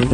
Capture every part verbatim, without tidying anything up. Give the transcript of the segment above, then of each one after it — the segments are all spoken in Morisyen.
Bon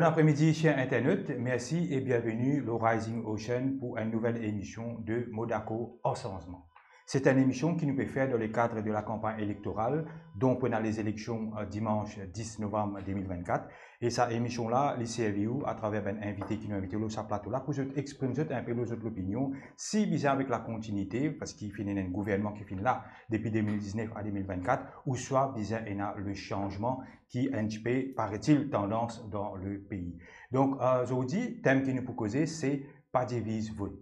apremidi, ser internot. Mersi e bienveni lor Rising Ocean pou enn nouvel emision de Mo Dakor ar Sanzman. Se enn emision ki nou pe fer dan lekad de lakanpagn elektoral, donk pou ena lezeleksion, eh, dimans dis novam de mil vennkat. E sa emision la, li servi ou atraver bann invite ki nou invite lor sa plato la, pou zot exprim zot inpe lor zot lopinion, si bizin avek lakontinite, parski finn ena enn gouvernman ki finn la depi de mil diznef a de mil vennkat, ouswa bizin ena le sanzman ki enn tipe, paraît-il, tandans dan lepei. Donk, eh, zordi, tem ki nou pou koze, se pa diviz vot.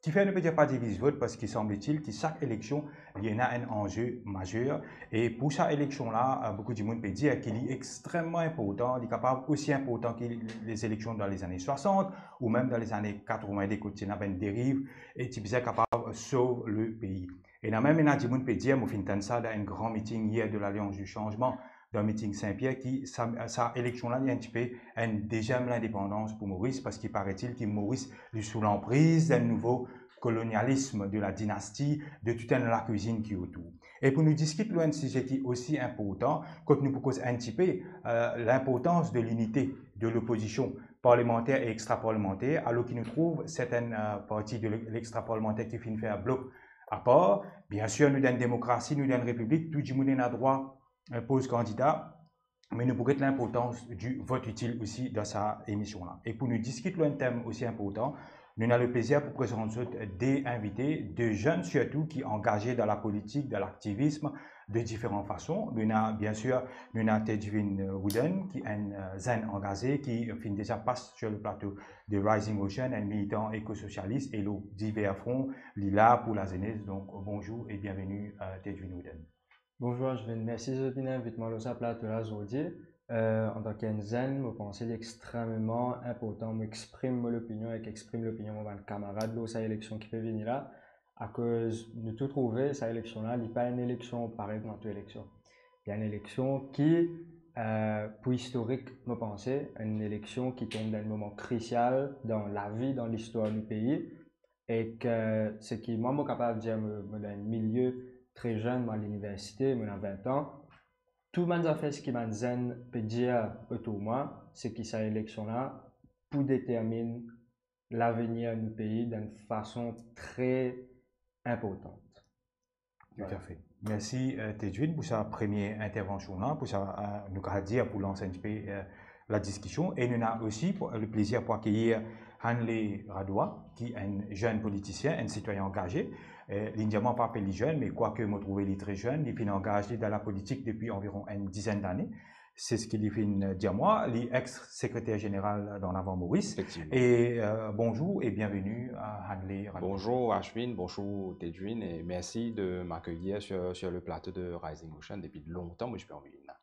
Kifer nou pe dir pa diviz vot? Parski sanbletil ki sak eleksion, li ena enn anze mazer. E pou sa eleksion la, eh, boukou dimoun pe dir ki li extrememan inportan, li kapav osi inportan ki lezeleksion dan lezane swasant, ou mem dan lezane katrovin, kot ti ena bann deriv, e ti bizin kapav sov lepei. Ena mem ena dimoun pe dir, mo finn tann sa dan enn gran miting yer de Lalians di Sanzman, dan miting Sin-Pier, ki sa, sa eleksion la, li enn tipe enn deziem lindepandans pou Moris, parski paraît-il ki Moris, li sou lanpriz enn nouvo kolonialism de la dinasti, de tou enn lakwizinn ki otour. E pou nou diskit lor enn size ki osi inportan, kot nou pou koz enn tipe, eh, linportans de linite de lopozision parlemanter e extraparlemanter, alor ki nou trouv sertenn, eh, parti de le-, lextraparlemanter ki finn fer blok apar. Biensir, nou dan enn demokrasi, nou dan enn repiblik, tou dimoun ena drwa, eh, poz kandida, me nou pou get linportans di vot itil osi dan sa emision la. E pou nou diskit lor enn tem osi inportan, nou ena leplezir pou prezant zot de invite, de zenn sirtou ki angaze dan lapolitik, dan laktivism, de diferan fason. Nou ena, biensir, nou ena Tedwin Wooden, ki enn, eh, zenn angaze, ki finn deza pas sir le plato de Rising Ocean, enn militan ekososialis, e lor diver fron, li la pou lazenes. Donk, bonzour e bienveni, eh, Tedwin Wooden. Bonzour Ashwin, mersi zot inn invit mwa lor sa plato la zordi. Eh, antan ki enn zenn, mo panse li extrememan inportan mo exprim mo lopinion ek exprim lopinion mo bann kamarad lor sa eleksion ki pe vini la, akoz nou tou trouve sa eleksion la, li pa enn eleksion parey kouma tou eleksion. Li enn eleksion ki, eh, pou istorik, mo panse, enn eleksion ki tonm dan enn moman krisial dan lavi, dan listwar nou pei. Ek seki mwa mo kapav dir, mo, mo dan enn milie tre zenn, mo al liniversite, mo ena vin an. Tou bann zafer seki bann zenn pe dir otour mwa, seki sa eleksion la pou determinn lavenir nou pei dan enn fason tre inportan. Toutafe. Mersi, eh, Tedwin, pou sa premie intervansion la, pou sa, eh, nou kapav dir, pou lans enn tipe, eh, ladiskision. E nou ena osi pou, leplezir pou akeyir Hanley Radwa, ki enn zenn politisien, enn sitwayin angaze. Eh, li dir mwa pa apel li zenn, me kwake mo trouve li tre zenn, li finn angaz li dan lapolitik depi anviron enn dizenn dane. Se seki li finn dir mwa, li ex-sekreter zeneral d'En Avant Maurice. Efektivman. E, eh, bonzour e bienveni, eh, Hanley Radwa. Bonzour Ashwin, bonzour Tedwin, e mersi de m'accueillir sur, sur le plateau de Rising Ocean. Depi lontan mo ti pe anvi vinn la.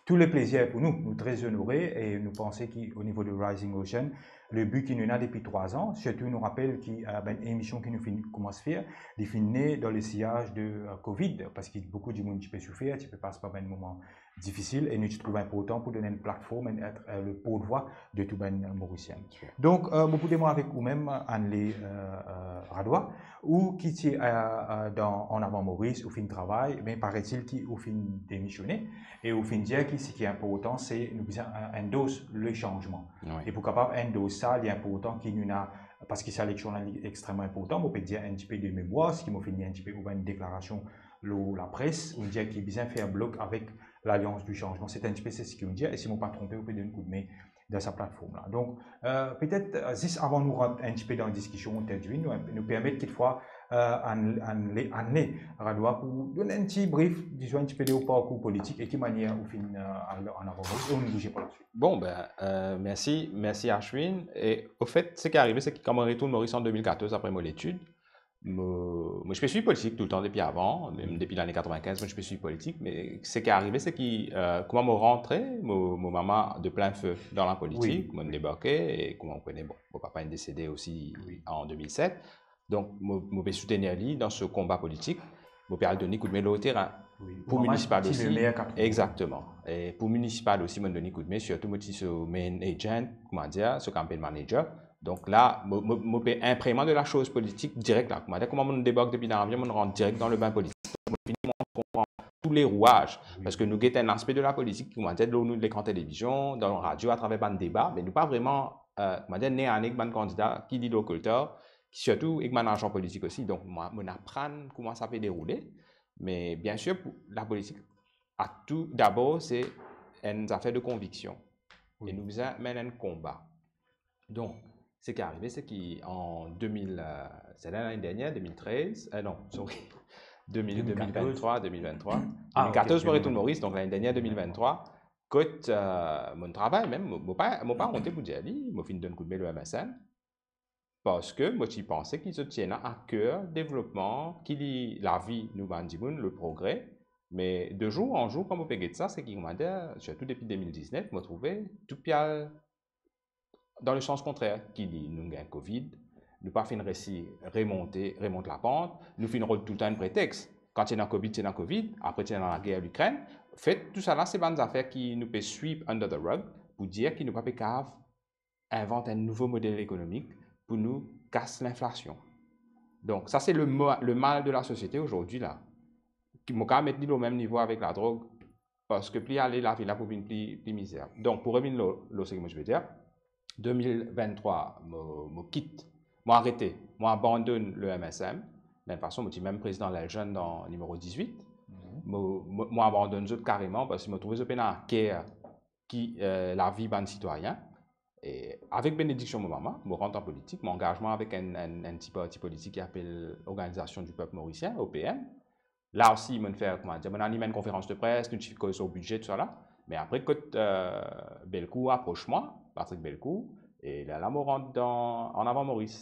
Tou leplezir pou nou, nou tre onore e nou panse ki o nivo de Rising Ocean, le bi ki nou ena depi trwa an, sirtou nou rapel ki, eh, bann emision ki nou finn koumans fer, li finn ne dan lesiyaz de, eh, Covid, parski boukou dimoun ti pe soufer, ti pe pas par bann moman difisil, e nou ti trouv inportan pou donn enn platform, enn, et, eh, le portvwa de tou bann Morisien. Donk, eh, mo pou demann avek ou mem, Hanley, eh, eh, Radwa, ou ki ti, eh, eh, dan En Avant Maurice, ou finn travay, me paraît-il ki ou finn demisione, e ou finn dir ki seki inportan, se nou bizin, eh, endorse le sanzman. Wi. E pou kapav endorse sa, li inportan ki nou ena, parski sa eleksion la, li extrememan inportan, mo pe dir enn tipe de memwar, seki mo finn lir enn tipe ou bann deklarasion lor lapres, ou dir ki bizin fer blok avek Lalians di Sanzman. Se enn tipe seki ou dir, e si mo pa tronpe, ou pe donn koudme dan sa platform la. Donk, eh, petet, eh, zis avan nou rant enn tipe dan diskision, Tedwin, nou, nou permet kikfwa, eh, Hanley, Hanley Radwa pou donn enn ti brief, dizon enn tipe de ou parkour politik e ki manier ou finn, eh, al En Avant Maurice, e nou bouze par laswit. Bon, ben, eh, mersi, mersi Ashwin. E ofet, seki arive, seki kan mo retourn Moris an de mil katorz apre mo letid, mo, mo ti pe swiv politik toultan depi avan, mem depi lane katrevin-kinz, mo ti pe swiv politik, me seki arive, seki, eh, kouma mo rantre, mo, mo mama de plin fe dan lapolitik, wi, mo debarke, e kouma ou kone, bon, mo papa inn desede osi an de mil set. Donk, mo, mo pe soutenir li dan so konba politik, mo pe al donn li koudme lor terin. Wi, pou minisipal osi. Exakteman. E pou minisipal osi, mo donn li koudme, sirtou mo ti so main agent, kouma dir, so campaign manager. Donk la, mo, mo, mo pe inpregn mwa de la chose politique direct la. Kouma, kouma mo debark depi dan lavion, mo rant direct dan le bain politique. Mo fini, mo konpran tou le rouaz. Wi. Parski nou get enn aspe de la politik, kouma dir, lor nou lekran televizion, dan radio, atraver bann deba, me nou pa vreman, euh, kouma dir, ner a ner ek bann kandida ki li lor koltar, ki sirtou ek bann azan politik osi. Donk, mwa, mo aprann kouma sa pe deroule. Me bien sir, pou la politik, a tou dabor, se enn zafer de konviksion. Wi. E nou bizin menn enn konba. Donk, seki arive, se ki an de mil, euh, se lane dernier, de mil trez, euh, non, sorry, de mil, de mil venntrwa, de mil venntrwa. Ah, ok, de mil venntrwa. De mil katorz, mo retourn Moris, donk lane dernier, de mil venntrwa, kot, euh, mo travay mem, mo, mo pa, mo pa onte pou dir li, mo finn donn koudme lor M S M, parski mo ti panse ki zot ti ena a ker devlopman, ki li lavi nou bann dimoun, le progre. Me de zour an zour, kan mo pe get sa, seki, kouma dir, sirtou depi de mil diznef, mo trouve tou pe al dan le sans kontrer, ki li, nou gagn Covid, nou pa finn resi remonte, remont lapant, nou finn rod toultan enn pretex. Kan ti ena Covid, ti ena Covid, apre ti ena lager Likrenn. Anfet, tousala, se bann zafer ki nou pe sweep under the rug pou dir ki nou pa pe kav invant enn nouvo model ekonomik pou nou kas linflasion. Donk, sa se le mo-, le mal de la sosiete ozordi la. Ki mo kav met li lor mem nivo avek ladrog, parski pli ale, lavi la pou vinn pli, pli mizer. Donk, pou revinn lor, lor seki mo ti pe dir, de mil venntrwa, mo, mo kit, mo arete, mo abandonn le M S M. Mem fason, mo ti mem prezidan Lel Zenn dan nimero dizwit. Mhm. Mo, mo, mo abandonn zot kareman, parski mo trouve zot pena ker ki, euh, lavi bann sitwayin. E avek benediksion mo mama, mo rant an politik, mo angaz mwa avek enn, enn, enn ti parti politik ki apel Organisation du Peuple Mauricien, O P M. La osi, mo fer, kouma dir, mo anim enn konferans de pres, nou ti koz lor bidze, tousala. Me apre, kot, euh, Belcourt apros mwa, Patrick Belcourt, e lerla mo rant dan An Avan Moris.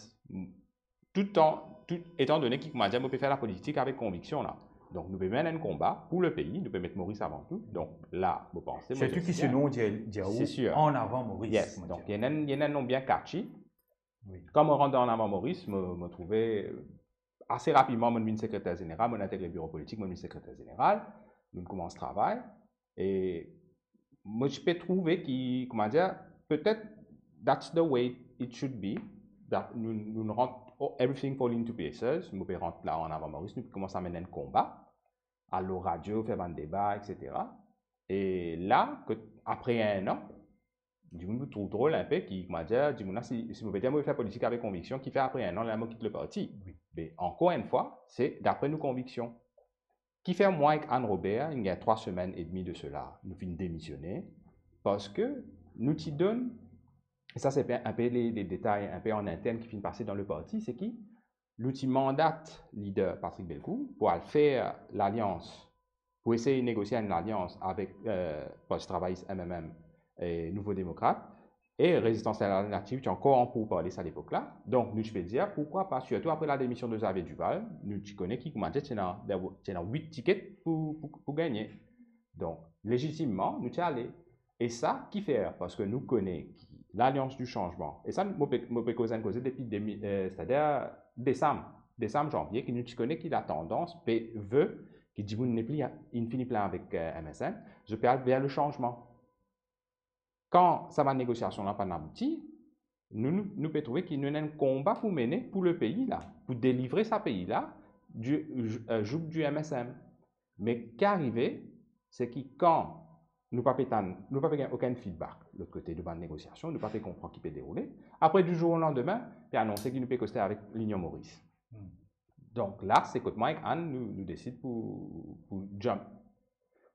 Toutan, tou, etan done ki, kouma dir, mo pe fer lapolitik avek konviksion la. Donk, nou pe menn enn konba pou lepei, nou pe met Moris avan tou. Donk, la, mo panse, mo... Sirtou ki so nom dir, dir ou, se sir. An Avan Moris, kouma dir. Yes, donk, li ena enn, li ena enn nom bien catchy. Wi. Kan mo rant dan An Avan Moris, mo, mo trouve, ase rapidman, mo vinn sekreter zeneral, mo integre biro politik, mo vinn sekreter zeneral, nou koumans travay. E mo ti pe trouve ki, kouma dir, petet that's the way it should be, that nou, nou rant, oh, everything fall into pieces, mo pe rant la An Avan Moris, nou koumans amenn enn konba, al lor radio, fer bann deba, et cetera. E la, kot, apre enn an, dimoun pou trouv drol inpe ki, kouma dir, dimoun la, si, si mo pe dir mo pe fer politik avek konviksion, kifer apre enn an, la mo kit leparti. Wi. Me ankor enn fwa, se dapre nou konviksion. Kifer mwa ek Anne Robert, inn gagn trwa semenn edmi de sela, nou finn demisione, parski nou ti donn, e sa se pe, inpe le, le detay, inpe an intern ki finn pase dan leparti, se ki nou ti mandat lider Patrick Belcourt pou al fer lalians, pou esey negosie enn lalians avek, euh, Parti Travayis, M M M, e Nouvo Demokrat, e Rezistans Lalternativ ti ankor an pourparle sa lepok la. Donk, nou ti pe dir, pourkwa pa, sirtou apre la demision de Xavier Duval, nou ti kone ki, kouma dir, ti ena, ti ena wit tiket pou, pou, pou gagne. Donk, lezitimman, nou ti ale. E sa, kifer? Parski nou kone ki Lalians di Sanzman, e sa, mo pe, mo pe koz enn koze depi de mil, euh, setadir desam, desam, zanvie, ki nou ti kone ki latandans pe ve ki dimoun nepli, inn fini plin avek, euh, M S M, zot pe al ver lesanzman. Kan sa bann negosiasion la pa'nn abouti, nou, nou, nou pe trouve ki nou ena enn konba pou mene pou lepei la, pou delivre sa pei la, di, euh, jouk di M S M. Me ki arive, se ki kan nou pa pe tann, nou pa pe gagn okenn feedback lot kote de bann negosiasion, nou pa pe konpran ki pe deroule. Apre, di zour o landime, pe anonse ki nou pe koste avek Linion Moris. Hmm. Donk la, se kot mwa ek Anne, nou, nou desid pou, pou jump.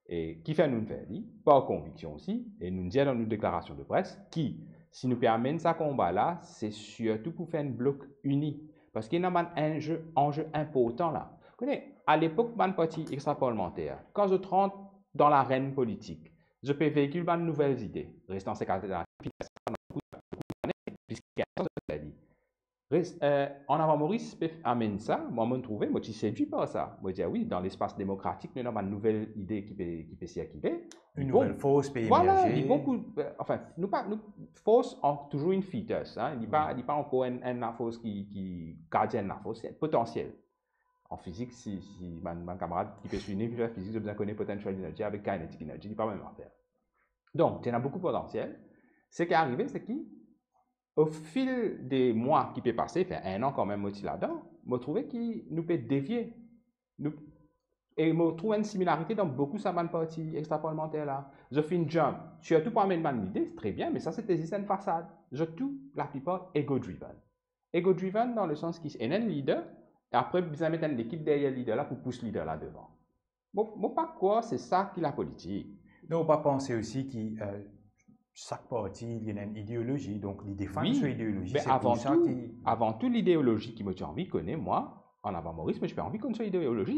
E kifer nou fer li? Par konviksion osi, e nou dir dan nou deklarasion de pres ki si nou pe amenn sa konba la, se sirtou pou fer enn blok ini. Parski ena bann anze, anze inportan la. Kone, alepok, bann parti extraparlimanter, kan zot rant dan larenn politik, zot pe veikil bann nouvel zide. Rezistans Alternativ, plis ki kinz an, zot fer li. Res-, euh, An Avan Moris pe amenn sa, mwa, mo trouve, mo ti sedwi par sa. Mo dir, wi, dan lespas demokratik, nou ena bann nouvel ide ki pe, ki pe sirkile. Enn nouvel fors pe emerze. Bon, vwala, li bon pou, euh, anfin, nou pa, nou, fors an, touzour in fetus, hein, li pa, li pa ankor enn, enn lafors ki, ki, kav dir enn lafors, se potansiel. An fizik, si, si bann, bann kamarad ki pe swiv nou, ki fer fizik, zot bizin kone potential energy avek kinetic energy, li pa mem zafer. Donk, ti ena boukou potansiel. Seki arive, se ki o fil de mwa ki pe pase, fer enn an kanmem mo ti ladan, mo trouve ki nou pe devie. Nou, e mo trouv enn similarite dan boukou sa bann parti extraparlemanter la. Zot finn jump, sirtou pou amenn bann lide, tre bien, me sa sete zis enn fasad. Zot tou, laplipar, ego-driven. Ego-driven dan lesans ki ena enn lider, e apre bizin met enn lekip deryer lider la pou pous lider la devan. Mo, mo pa krwar se sa ki lapolitik. Non, ou pa panse osi ki, eh, sak parti, li ena enn ideolozi, donk li defann so ideolozi, se pou sa ki... Avan tou, lideolozi ki mo ti anvi kone, mwa, Ann Avan Moris, mo ti pe anvi konn so ideolozi.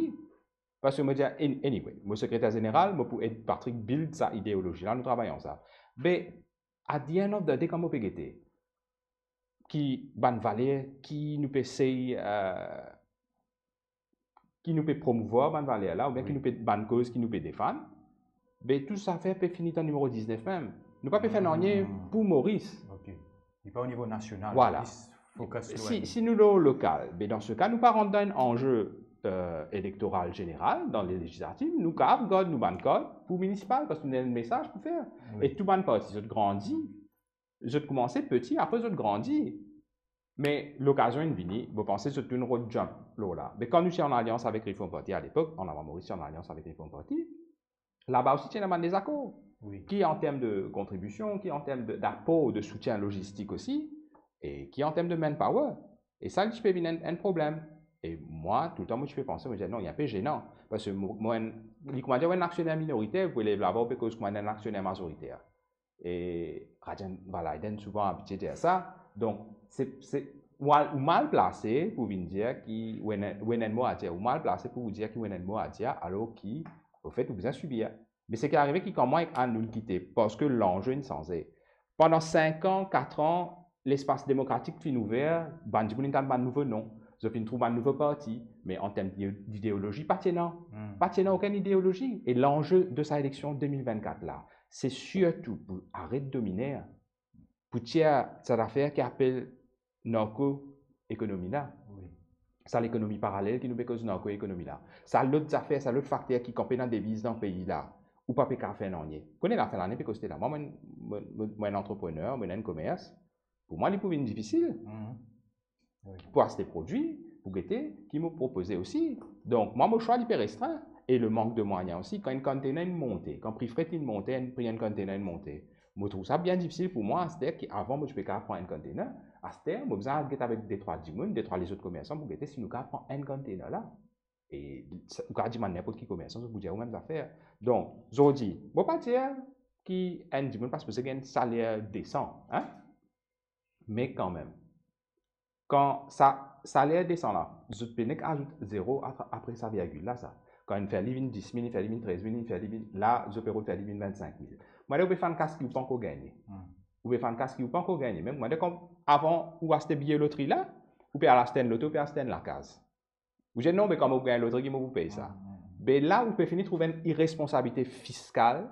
Parski mo dir, an-, anyway, mo sekreter zeneral, mo pou ed Patrick build sa ideolozi la, nou travay ansam. Be, at the end of the day, kan mo pe gete, ki bann valer ki nou pe sey, eh, ki nou pe promouvwar bann valer la, oubien ki nou pe, bann koz ki nou pe defann, be tou sa fer pe fini dan nimero diznef mem. Nou pa pe fer nanye pou Moris. Ok. Li pa o nivo nasional, vwala, plis focus si, si nou lor lokal, be dan se ka, nou pa rant dan enn anze, eh, elektoral zeneral, dan le lezislatif, nou kav gard nou bann kart pou minisipal, parski nou ena enn mesaz pou fer. Wi. E tou bann parti, zot grandi, zot koumanse peti, apre zot grandi. Me lokazion inn vini, mo panse zot tou inn rod jump lor la. Me kan nou ti an alians avek Reform Party alepok, Ann Avan Moris ti an alians avek Reform Party, laba osi ti ena bann dezakor. Wi. Ki an term de kontribision, ki an term de, dapor, de soutien lozistik osi, e ki an term de manpower. E sa, li ti pe vinn enn, enn problem. E mwa, toultan, mo ti pe panse, mo dir, non, li enpe zenan. Parski mo, mo enn, li koumadir enn aksioner minoriter, pou lev laba, ou pe koz kouma enn aksioner mazoriter. E Rajan Valaiden souvan abitie dir sa. Donk, se, se, ou al, ou mal plase pou vinn dir ki ou ena, ou ena enn mo a dir. Ou mal plase pou dir ki ou ena enn mo a dir, alor ki, anfet, ou bizin sibir. Me seki arive ki kan mwa ek Ann nou'nn kite, parski lanze inn sanze. Pandan sink an, kat an, lespas demokratik finn ouver, bann dimoun inn tann bann nouvo non, zot finn trouv bann nouvo parti, me an term dide-, dideolozi, pa ti ena. Hmm. Pa ti ena okenn ideolozi. E lanze de sa eleksion de mil vennkat la, se sirtou pou aret dominer, pou tir sa zafer ki apel narko-ekonomi la. Wi. Sa lekonomi paralel ki nou pe koz narko-ekonomi la. Sa lot zafer, sa lot fakter ki kan pena deviz dan pei la, ou pa pe kav fer nanye. Kone lafin lane pe koste la. Mwa, mo, mo, mo, mo enn antreprener, mo ena enn komers. Pou mwa, li pou vinn difisil. Mhm. Wi. Pou aste prodwi, pou gete, ki mo propoze osi. Donk, mwa, mo swa li pe restrin. E le mank de mwayin osi. Kan enn container inn monte, kan pri fret inn monte, enn pri enn container inn monte, mo trouv sa bien difisil pou mwa, aster ki avan mo ti pe kav pran enn container, aster mo bizin al get avek de trwa dimoun, de trwa lezot komersan pou gete si nou kav pran enn container la. E sa, ou kav dimann ninport ki komersan, zot pou dir ou mem zafer. Donk, zordi, mo pa dir ki enn dimoun pa sipoze gagn saler desan, hein? Me kanmem, kan sa saler desan la, zot pe nek azout zero ap-, apre sa virgil la sa. Kan inn fer li vinn dis mil, inn fer li vinn trez mil, inn fer li vinn, la, zot pe rod fer li vinn vennsink mil. Mo dir ou pe fann kas ki ou pa ankor gagne. Hmm. Ou pe fann kas ki ou pa ankor gagne. Mem mo dir kan avan ou aste biye lotri la, ou pe al aste enn loto, ou pe aste enn lakaz. Ou dir non, be kan mo pou gagn lotri, ki mo pou pey sa. Hmm, hmm, hmm. Be la, ou pe fini trouv enn iresponsabilite fiskal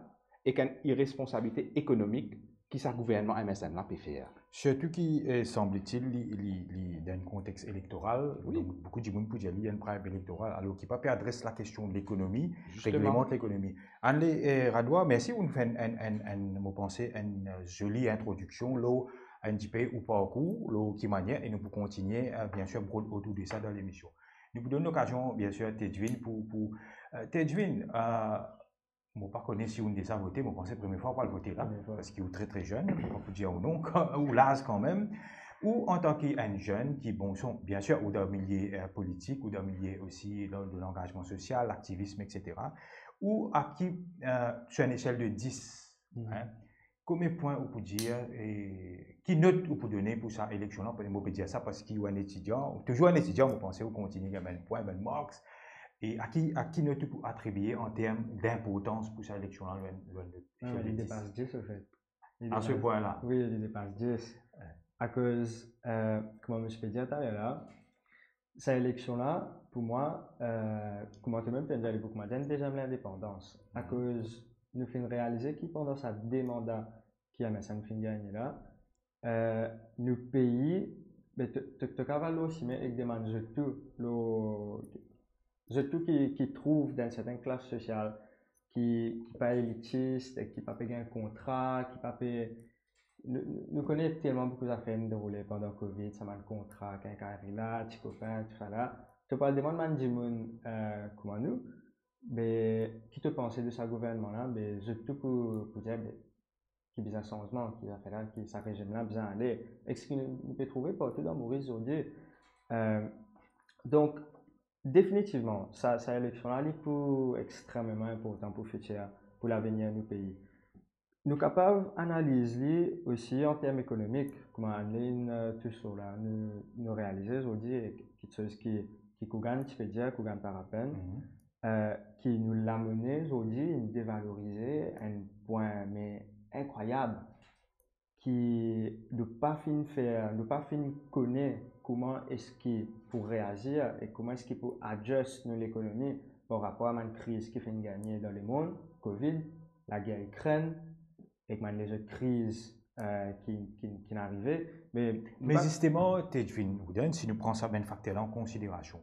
ek enn iresponsabilite ekonomik ki sa gouvernman M S M la pe fer. Sirtou ki, eh, sanble-t-il, li, li, li dan enn kontex elektoral, wi, donk boukou dimoun pou dir li enn program elektoral, alor ki pa pe adres lakestion lekonomi, zisteman, reglemant lekonomi. Ann ale, eh, Radwa, mersi, ou finn fer enn, enn, enn, enn, mo panse, enn, eh, zoli introdiksion lor enn tipe ou parkour, lor ki manier, e nou pou kontinie, eh, biensir, brod otour de sa dan lemision. Nou pou donn lokazion, biensir, Tedwin pou, pou, eh, Tedwin, eh, mo pa kone si ou'nn deza vote, mo panse premie fwa ou pou al vote la, premie fwa, parski ou tre, tre zenn, mo pa pou dir ou non, ou laz kanmem. Ou antan ki enn zenn ki, bon, son, biensir, ou dan milie, eh, politik, ou dan milie osi dan, dan langazman sosial, laktivism, et cetera. Ou a ki, eh, sur enn esel de dis, mhm, hein, konbien pwin ou pou dir, eh, ki not ou pou done pou sa eleksion la? Mo pe dir sa parski ou enn etidian, ou touzour enn etidian, mo panse ou kontinie gagn bann pwin, bann marks. E a ki, a ki not ou pou atribie an term dinportans pou sa eleksion la, lor enn, lor enn esel de dis? Non, li depas dis, anfet. Li depas, a se pwin la? Wi, li depas dis. Wi. Akoz, eh, kouma mo ti pe dir taler la, sa eleksion la, pou mwa, eh, kouma to mem to finn dir, li pou kouma dir enn deziem lindepandans. Mhm. Akoz nou finn realize ki pandan sa de manda ki M S M finn gagne la, eh, nou pei, be to, to, to kav al lor sime ek demann zot tou, lor, zot tou ki, ki trouv dan enn sertin klas sosial ki, ki pa elitis, ki pa pe gagn kontra, ki pa pe, nou, nou, nou kone telman boukou zafer inn deroule pandan Covid, sa bann kontra, kinkari la, ti kopin, tousala. To pou al demann bann dimoun, eh, kouma nou, be, ki to panse de sa gouvernman la, be, zot tou pou, pou dir, be, ki bizin sanzman, ki zafer la, ki sa rezim la bizin ale. Ek seki nou, nou pe trouve partou dan Moris zordi. Eh, donk, definitivman, sa, sa eleksion la, li pou extrememan inportan pou fitir, pou lavenir nou pei. Nou kapav analiz li osi an term ekonomik, kouma Anne-Lise, eh, tousala, nou, nou realize zordi, e kiksoz ki, ki Kugan ti pe dir, Kugan Parapen, Mhm. eh, ki nou lamone zordi, inn devalorize enn pwin, me inkrwayab, ki nou pa finn fer, nou pa finn kone kouma eski pou reazir e kouma eski pou adjust nou lekonomi par rapor a bann kriz ki finn gagne dan lemond, Covid, lager Ikrenn, ek bann lezot kriz, eh, ki, ki, ki inn arive. Me, Me pa zisteman, Tejvin Ouden, si nou pran sa bann fakter la an konsiderasion,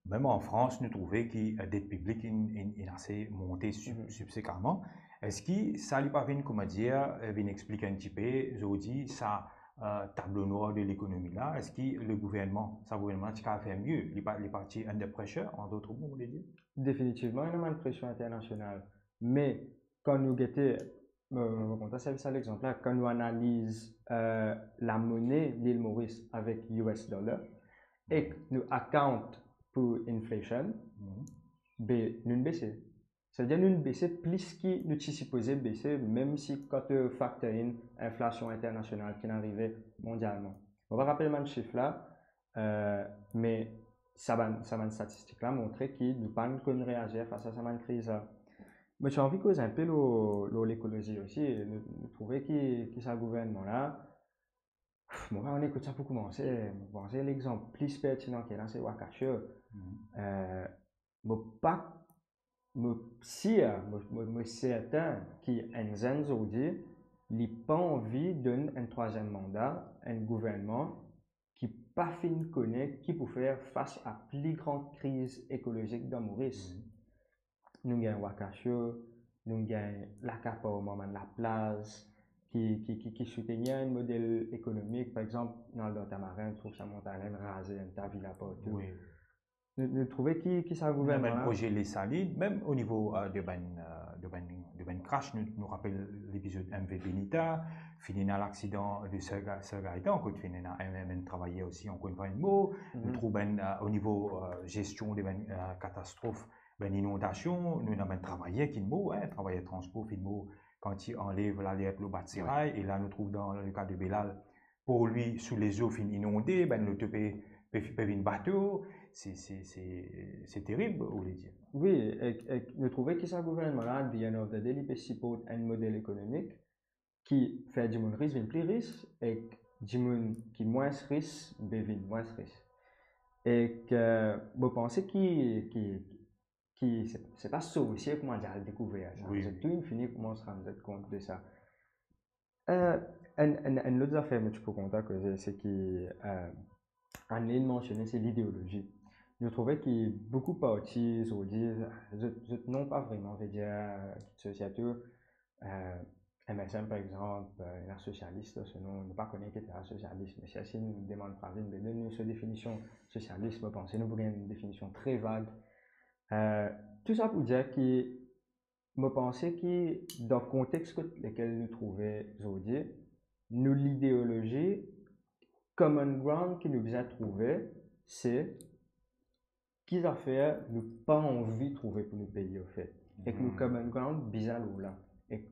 mem an Frans, nou trouve ki, eh, det piblik inn, inn, inn ase monte sib-, Mhm. sibsekanman. Eski sa li pa vinn, kouma dir, eh, vinn explik enn tipe, zordi, sa, eh, tablo nwar de lekonomi la? Eski le gouvernman, sa gouvernman la ti kapav fer mie? Li pa, li pa ti under pressure, an dot mo, mo le dir? Definitivman, ena bann presion internasional. Me kan nou gete, mo, mo kontan servi sa lexanp la, kan nou analiz, eh, lamone Lil Moris avek U S dollar, ek nou account pou inflation, Mhm. be, nou'nn bese. Savedir nou'nn bese plis ki nou ti sipoze bese, mem si kan to factor in inflasion internasional ki'nn arive mondialman. Mo pa rapel bann sif la, eh, me sa bann, sa bann statistik la montre ki nou pa'nn konn reazir fas a sa bann kriz la. Mo ti anvi koz enpe lor, lor lekolozi osi. Nou, nou trouve ki, ki sa gouvernman la, mo pa kone kot sa pou koumanse. Mo panse lexanp pli pertinan ki ena, se Wakasho. Mhm. Eh, mo pa, mo sir, mo, mo, mo sertin ki enn zenn zordi, li pa anvi donn enn trwaziem manda enn gouvernman ki pa finn kone ki pou fer fas a pli gran kriz ekolozik dan Moris. Mhm. Nou gagn Wakasho, nou gagn lakaparman bann laplaz, ki, ki, ki, ki soutenir enn model ekonomik. Par exanp, nou al dan Tamarin, trouv sa montagne, raze enn ta vila partou. Wi. Nou, nou trouve ki, ki sa gouvernman la. Mem proze Lesalin, mem o nivo, eh, de bann, eh, de bann, de bann krash, nou, nou rapel lepizod M V Benita, finn ena laksidan de Sir Ga-, Sir Gaetan, kot finn ena enn, enn, enn travayer osi, ankor enn fwa, inn mor. Nou Mhm. trouv bann, eh, o nivo, eh, zestion de bann, eh, katastrof, bann inondasion, nou ena bann travayer ki'nn mor, eh, travayer transpor finn mor kan ti anlev lalert lor Batsirai, Wi. e la nou trouv dan le ka de Belal, Port Louis sou lezo finn inonde, bann loto pe, pe, pe vinn bato, se, se, se, se terib, ou le dir. Wi, ek, ek nou trouve ki sa gouvernman la, at the end of the day, li pe siport enn model ekonomik ki fer dimoun ris vinn pli ris, ek dimoun ki mwins ris, be vinn mwins ris. Ek, eh, mo panse ki, ki, ki se, se pa sorsie kouma dir al dekouver sa. Wi, Zot wi. tou inn fini koumans rann zot kont de sa. Eh, enn, enn, enn lot zafer mo ti pou kontan koze, se ki, eh, Anne-Lise mansione, se lideolozi. Nou trouve ki boukou parti zordi, zot, zot nom pa vreman ve dir kiksoz, sirtou, eh, M S M, par exanp, eh, ena sosialis dan so nom, nou pa kone ki ete sosialis, me si, si nou demann Pravin, be donn nou so definision sosialis, mo panse nou pou gagn enn definision tre vag. Eh, tou sa pou dir ki mo panse ki dan kontex kot lekel nou trouve zordi, nou lideolozi, common ground ki nou bizin trouve, se ki zafer nou pa anvi trouve pou nou pei, anfet. Ek nou Hmm. common ground bizin lor la. Ek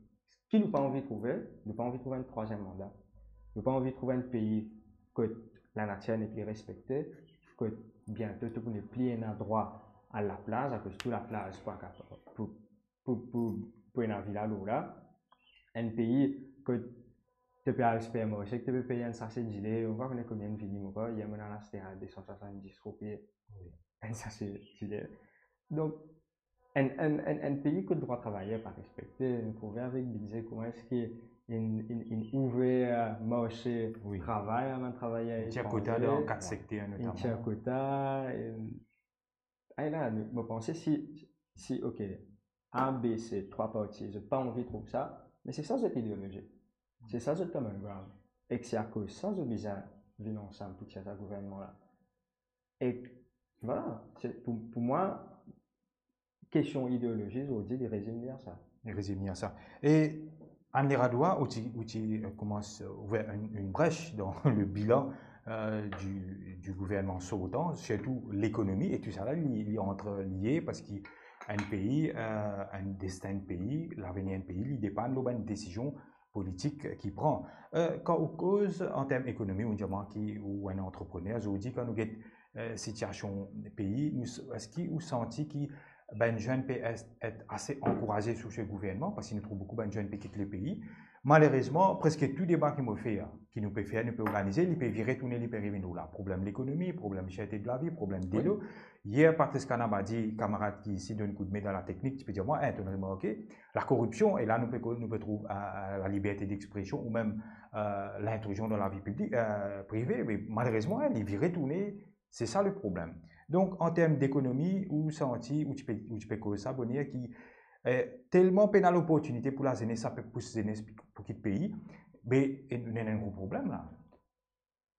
ki nou pa anvi trouve, nou pa anvi trouve enn trwaziem manda. Nou pa anvi trouve enn pei kot lanatir nepli respekte, kot biento to pou nepli ena drwa al laplaz, akoz tou laplaz pou akap-, pou, pou, pou, pou ena vila lor la. Enn pei kot to pe al sipermarse, ki to pe pey enn sase dile, mo pa kone konbien li vini, mo krwar, yer monn al aste a de san swasanndis roupi. Wi. Enn sase dile. Donk, enn, enn, enn, enn pei kot drwa travayer pa respekte, nou trouve avek Bidze, kouma eski inn, inn, inn ouver marse Wi. travay a bann travayer Inn tir etranze, kota dan kat sekter inn tir notaman. kota, inn, ay la, nou, mo panse si, si, ok, A, B, C, trwa parti, zot pa anvi trouv sa, me se sa zot ideolozi. Se sa zot common ground. Ek se akoz sa zot bizin vinn ansam pou tir sa gouvernman la. Ek vwala, se, pou, pou mwa, kestion ideolozi, zordi, li rezime li a sa. Li rezime li a sa. E Anne Leradoi, ou ti, ou ti, euh, koumans, euh, ouver enn, enn brech dan le bilan, euh, du, du gouvernman sortan, sirtou lekonomi, e tousala, li, li antre lie, parski enn pei, euh, enn destin enn pei, lavenir enn pei, li depann lor bann desizion politik ki pran. Euh, kan ou koz an term ekonomi, ou dir mwa ki ou enn antreprener, zordi, kan nou get, euh, sitiasion pei, nou s-, eski ou santi ki bann zenn pe es-, et ase ankouraze sou se gouvernman, parski nou trouv boukou bann zenn pe kit le pei. Malerezman, preske tou deba ki mo fer, ki nou pe fer, nou pe organize, li pe vire tourne, li pe revinn lor la. Problem lekonomi, problem serte de lavi, problem delo. Wi. Yer, Patrice Kanaba dir, kamarad ki isi donn koudme dan lateknik, ti pe dir mwa, "Eh, to'nn remarke, lakoripsion," e la nou pe ko-, nou pe trouv, euh, euh, laliberte dexpresion ou mem, euh, lintrizion dan lavi piblik, euh, prive, me malerezman, eh, li vire tourne, se sa le problem. Donk, an term dekonomi, ou santi, ou ti pe, ou ti pe koz sa boner ki, euh, telman pena loportinite pou lazenes, sa pe pous zenes pou, pou kit pei, be, e nou ena enn gro problem la.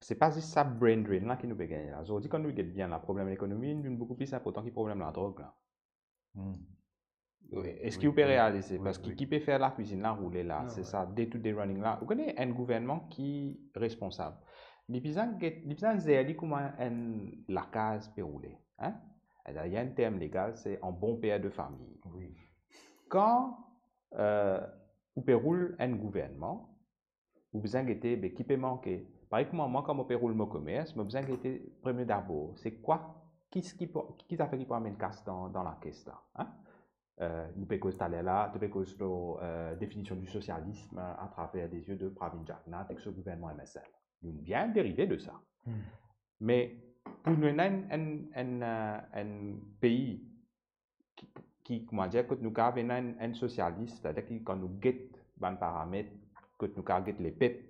Se pa zis sa brain drain la ki nou pe gagne la. Zordi, kan nou get bien la, problem lekonomi, li vinn boukou pli inportan ki problem ladrog la. Hmm. Wi, eski ou pe realize? Wi, parski ki pe fer lakwizinn la roule la, se sa, day to day running la. Ou kone enn gouvernman ki responsab. Li bizin get, li bizin zer li kouma enn lakaz pe roule, hein? Ena enn term legal, se un bon père de famille. Wi. Kan, euh, ou pe roul enn gouvernman, ou bizin gete, be, ki pe manke. Parey kouma mwa, kan mo pe roul mo komers, mo bizin gete premie dabor, se kwa, ki, ki pou, ki zafer ki pou amenn kas dan, dan lakes la, hein? Euh, nou pe koz taler la, nou pe koz lor, euh, definision di sosialism, euh, atraver lezie de Pravind Jugnauth ek so gouvernman M S M. Nou bien derive de sa. Hmm. Me pou nou ena enn, enn, enn, euh, enn pei ki, ki, kouma dir, kot nou kav ena enn, enn sosialis, setadir ki kan nou get bann paramet, kot nou kav get lepep,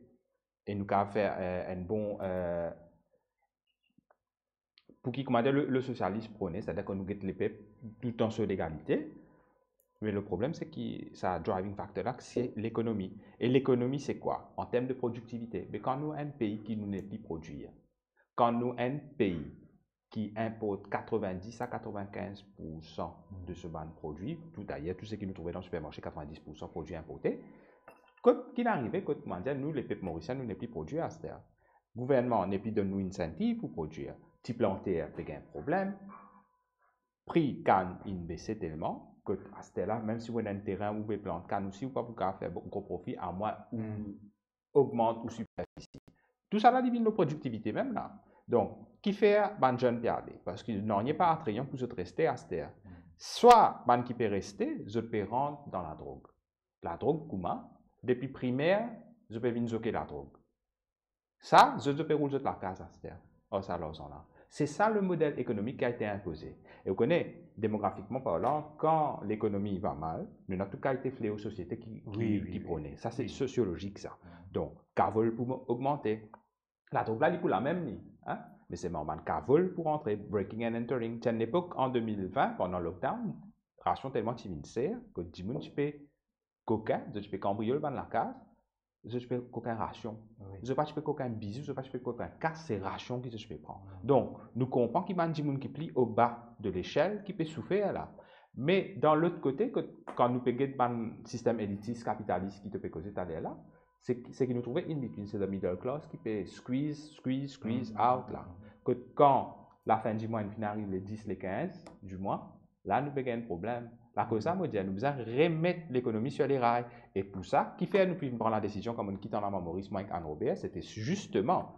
e nou kav fer, euh, enn bon, euh, pou ki, kouma dir, le, le sosialis prone, setadir kan nou get lepep toutan so legalite, me le problem, se ki sa driving factor la, se lekonomi. E lekonomi, se kwa? An term de prodiktivite. Me kan nou enn pei ki nou nepli prodwir, kan nou enn pei ki inport katrevin-dis a katrevin-kinz poursan de so bann prodwi, tou dayer, tou seki nou trouve dan sipermarse, katrevin-dis poursan prodwi inporte, kot ki'nn arive, kot, kouma dir, nou, lepep morisien, nou nepli prodwir aster. Gouvernman nepli donn nou insentiv pou prodwir. Ti planter pe gagn problem. Pri kann inn bese telman, kot aster la, mem si ou ena enn terin ou pe plant kann osi, ou pa pou kav fer gro profi, amwin ou ogmant ou siperfisi. Tousala, li vinn lor prodiktivite mem la. Donk, kifer bann zenn pe ale? Parski nanye pa atrayan pou zot reste aster. Swa bann ki pe reste, zot pe rant dan ladrog. Ladrog kouma? Depi primer, zot pe vinn zoke ladrog. Sa, zot, zot pe roul zot lakaz aster ar sa larzan la. Se sa le model ekonomik ki a ete inpoze. E ou kone, demografikman parlan, kan lekonomi va mal, nou ena tou kalite fleo sosiete ki, ki, ki prone. Sa, se sosiologik sa. Donk, kavol pou mo-, ogmante. Ladrog la, li pou la mem li, hein? Me selman bann kavol pou rantre, breaking and entering. Ti enn lepok, an de mil vin, pandan lockdown, rasion telman ti vinn ser, kot dimoun ti pe kokin, zot ti pe kanbriol bann lakaz, zot ti pe kokin rasion. Wi. Zot pa ti pe kokin bizou, zot pa ti pe kokin kas, se rasion ki zot ti pe pran. Donk, nou konpran ki bann dimoun ki pli oba de lesel ki pe soufer la. Me dan lot kote, kot, kan nou pe get bann sistem elitis, kapitalis ki to pe koze taler la, se, seki nou trouve in between, se the middle class ki pe squeeze, squeeze, squeeze out la. Kot kan lafin dimwa inn finn ariv, le dis, le kinz dimwa, la nou pe gagn problem. Lakoz sa, mo dir, nou bizin remet lekonomi sur les rails. E pou sa, kifer nou finn pran ladesizion, kan mo'nn kit an lama Moris, mwa ek Anne Robert, sete zisteman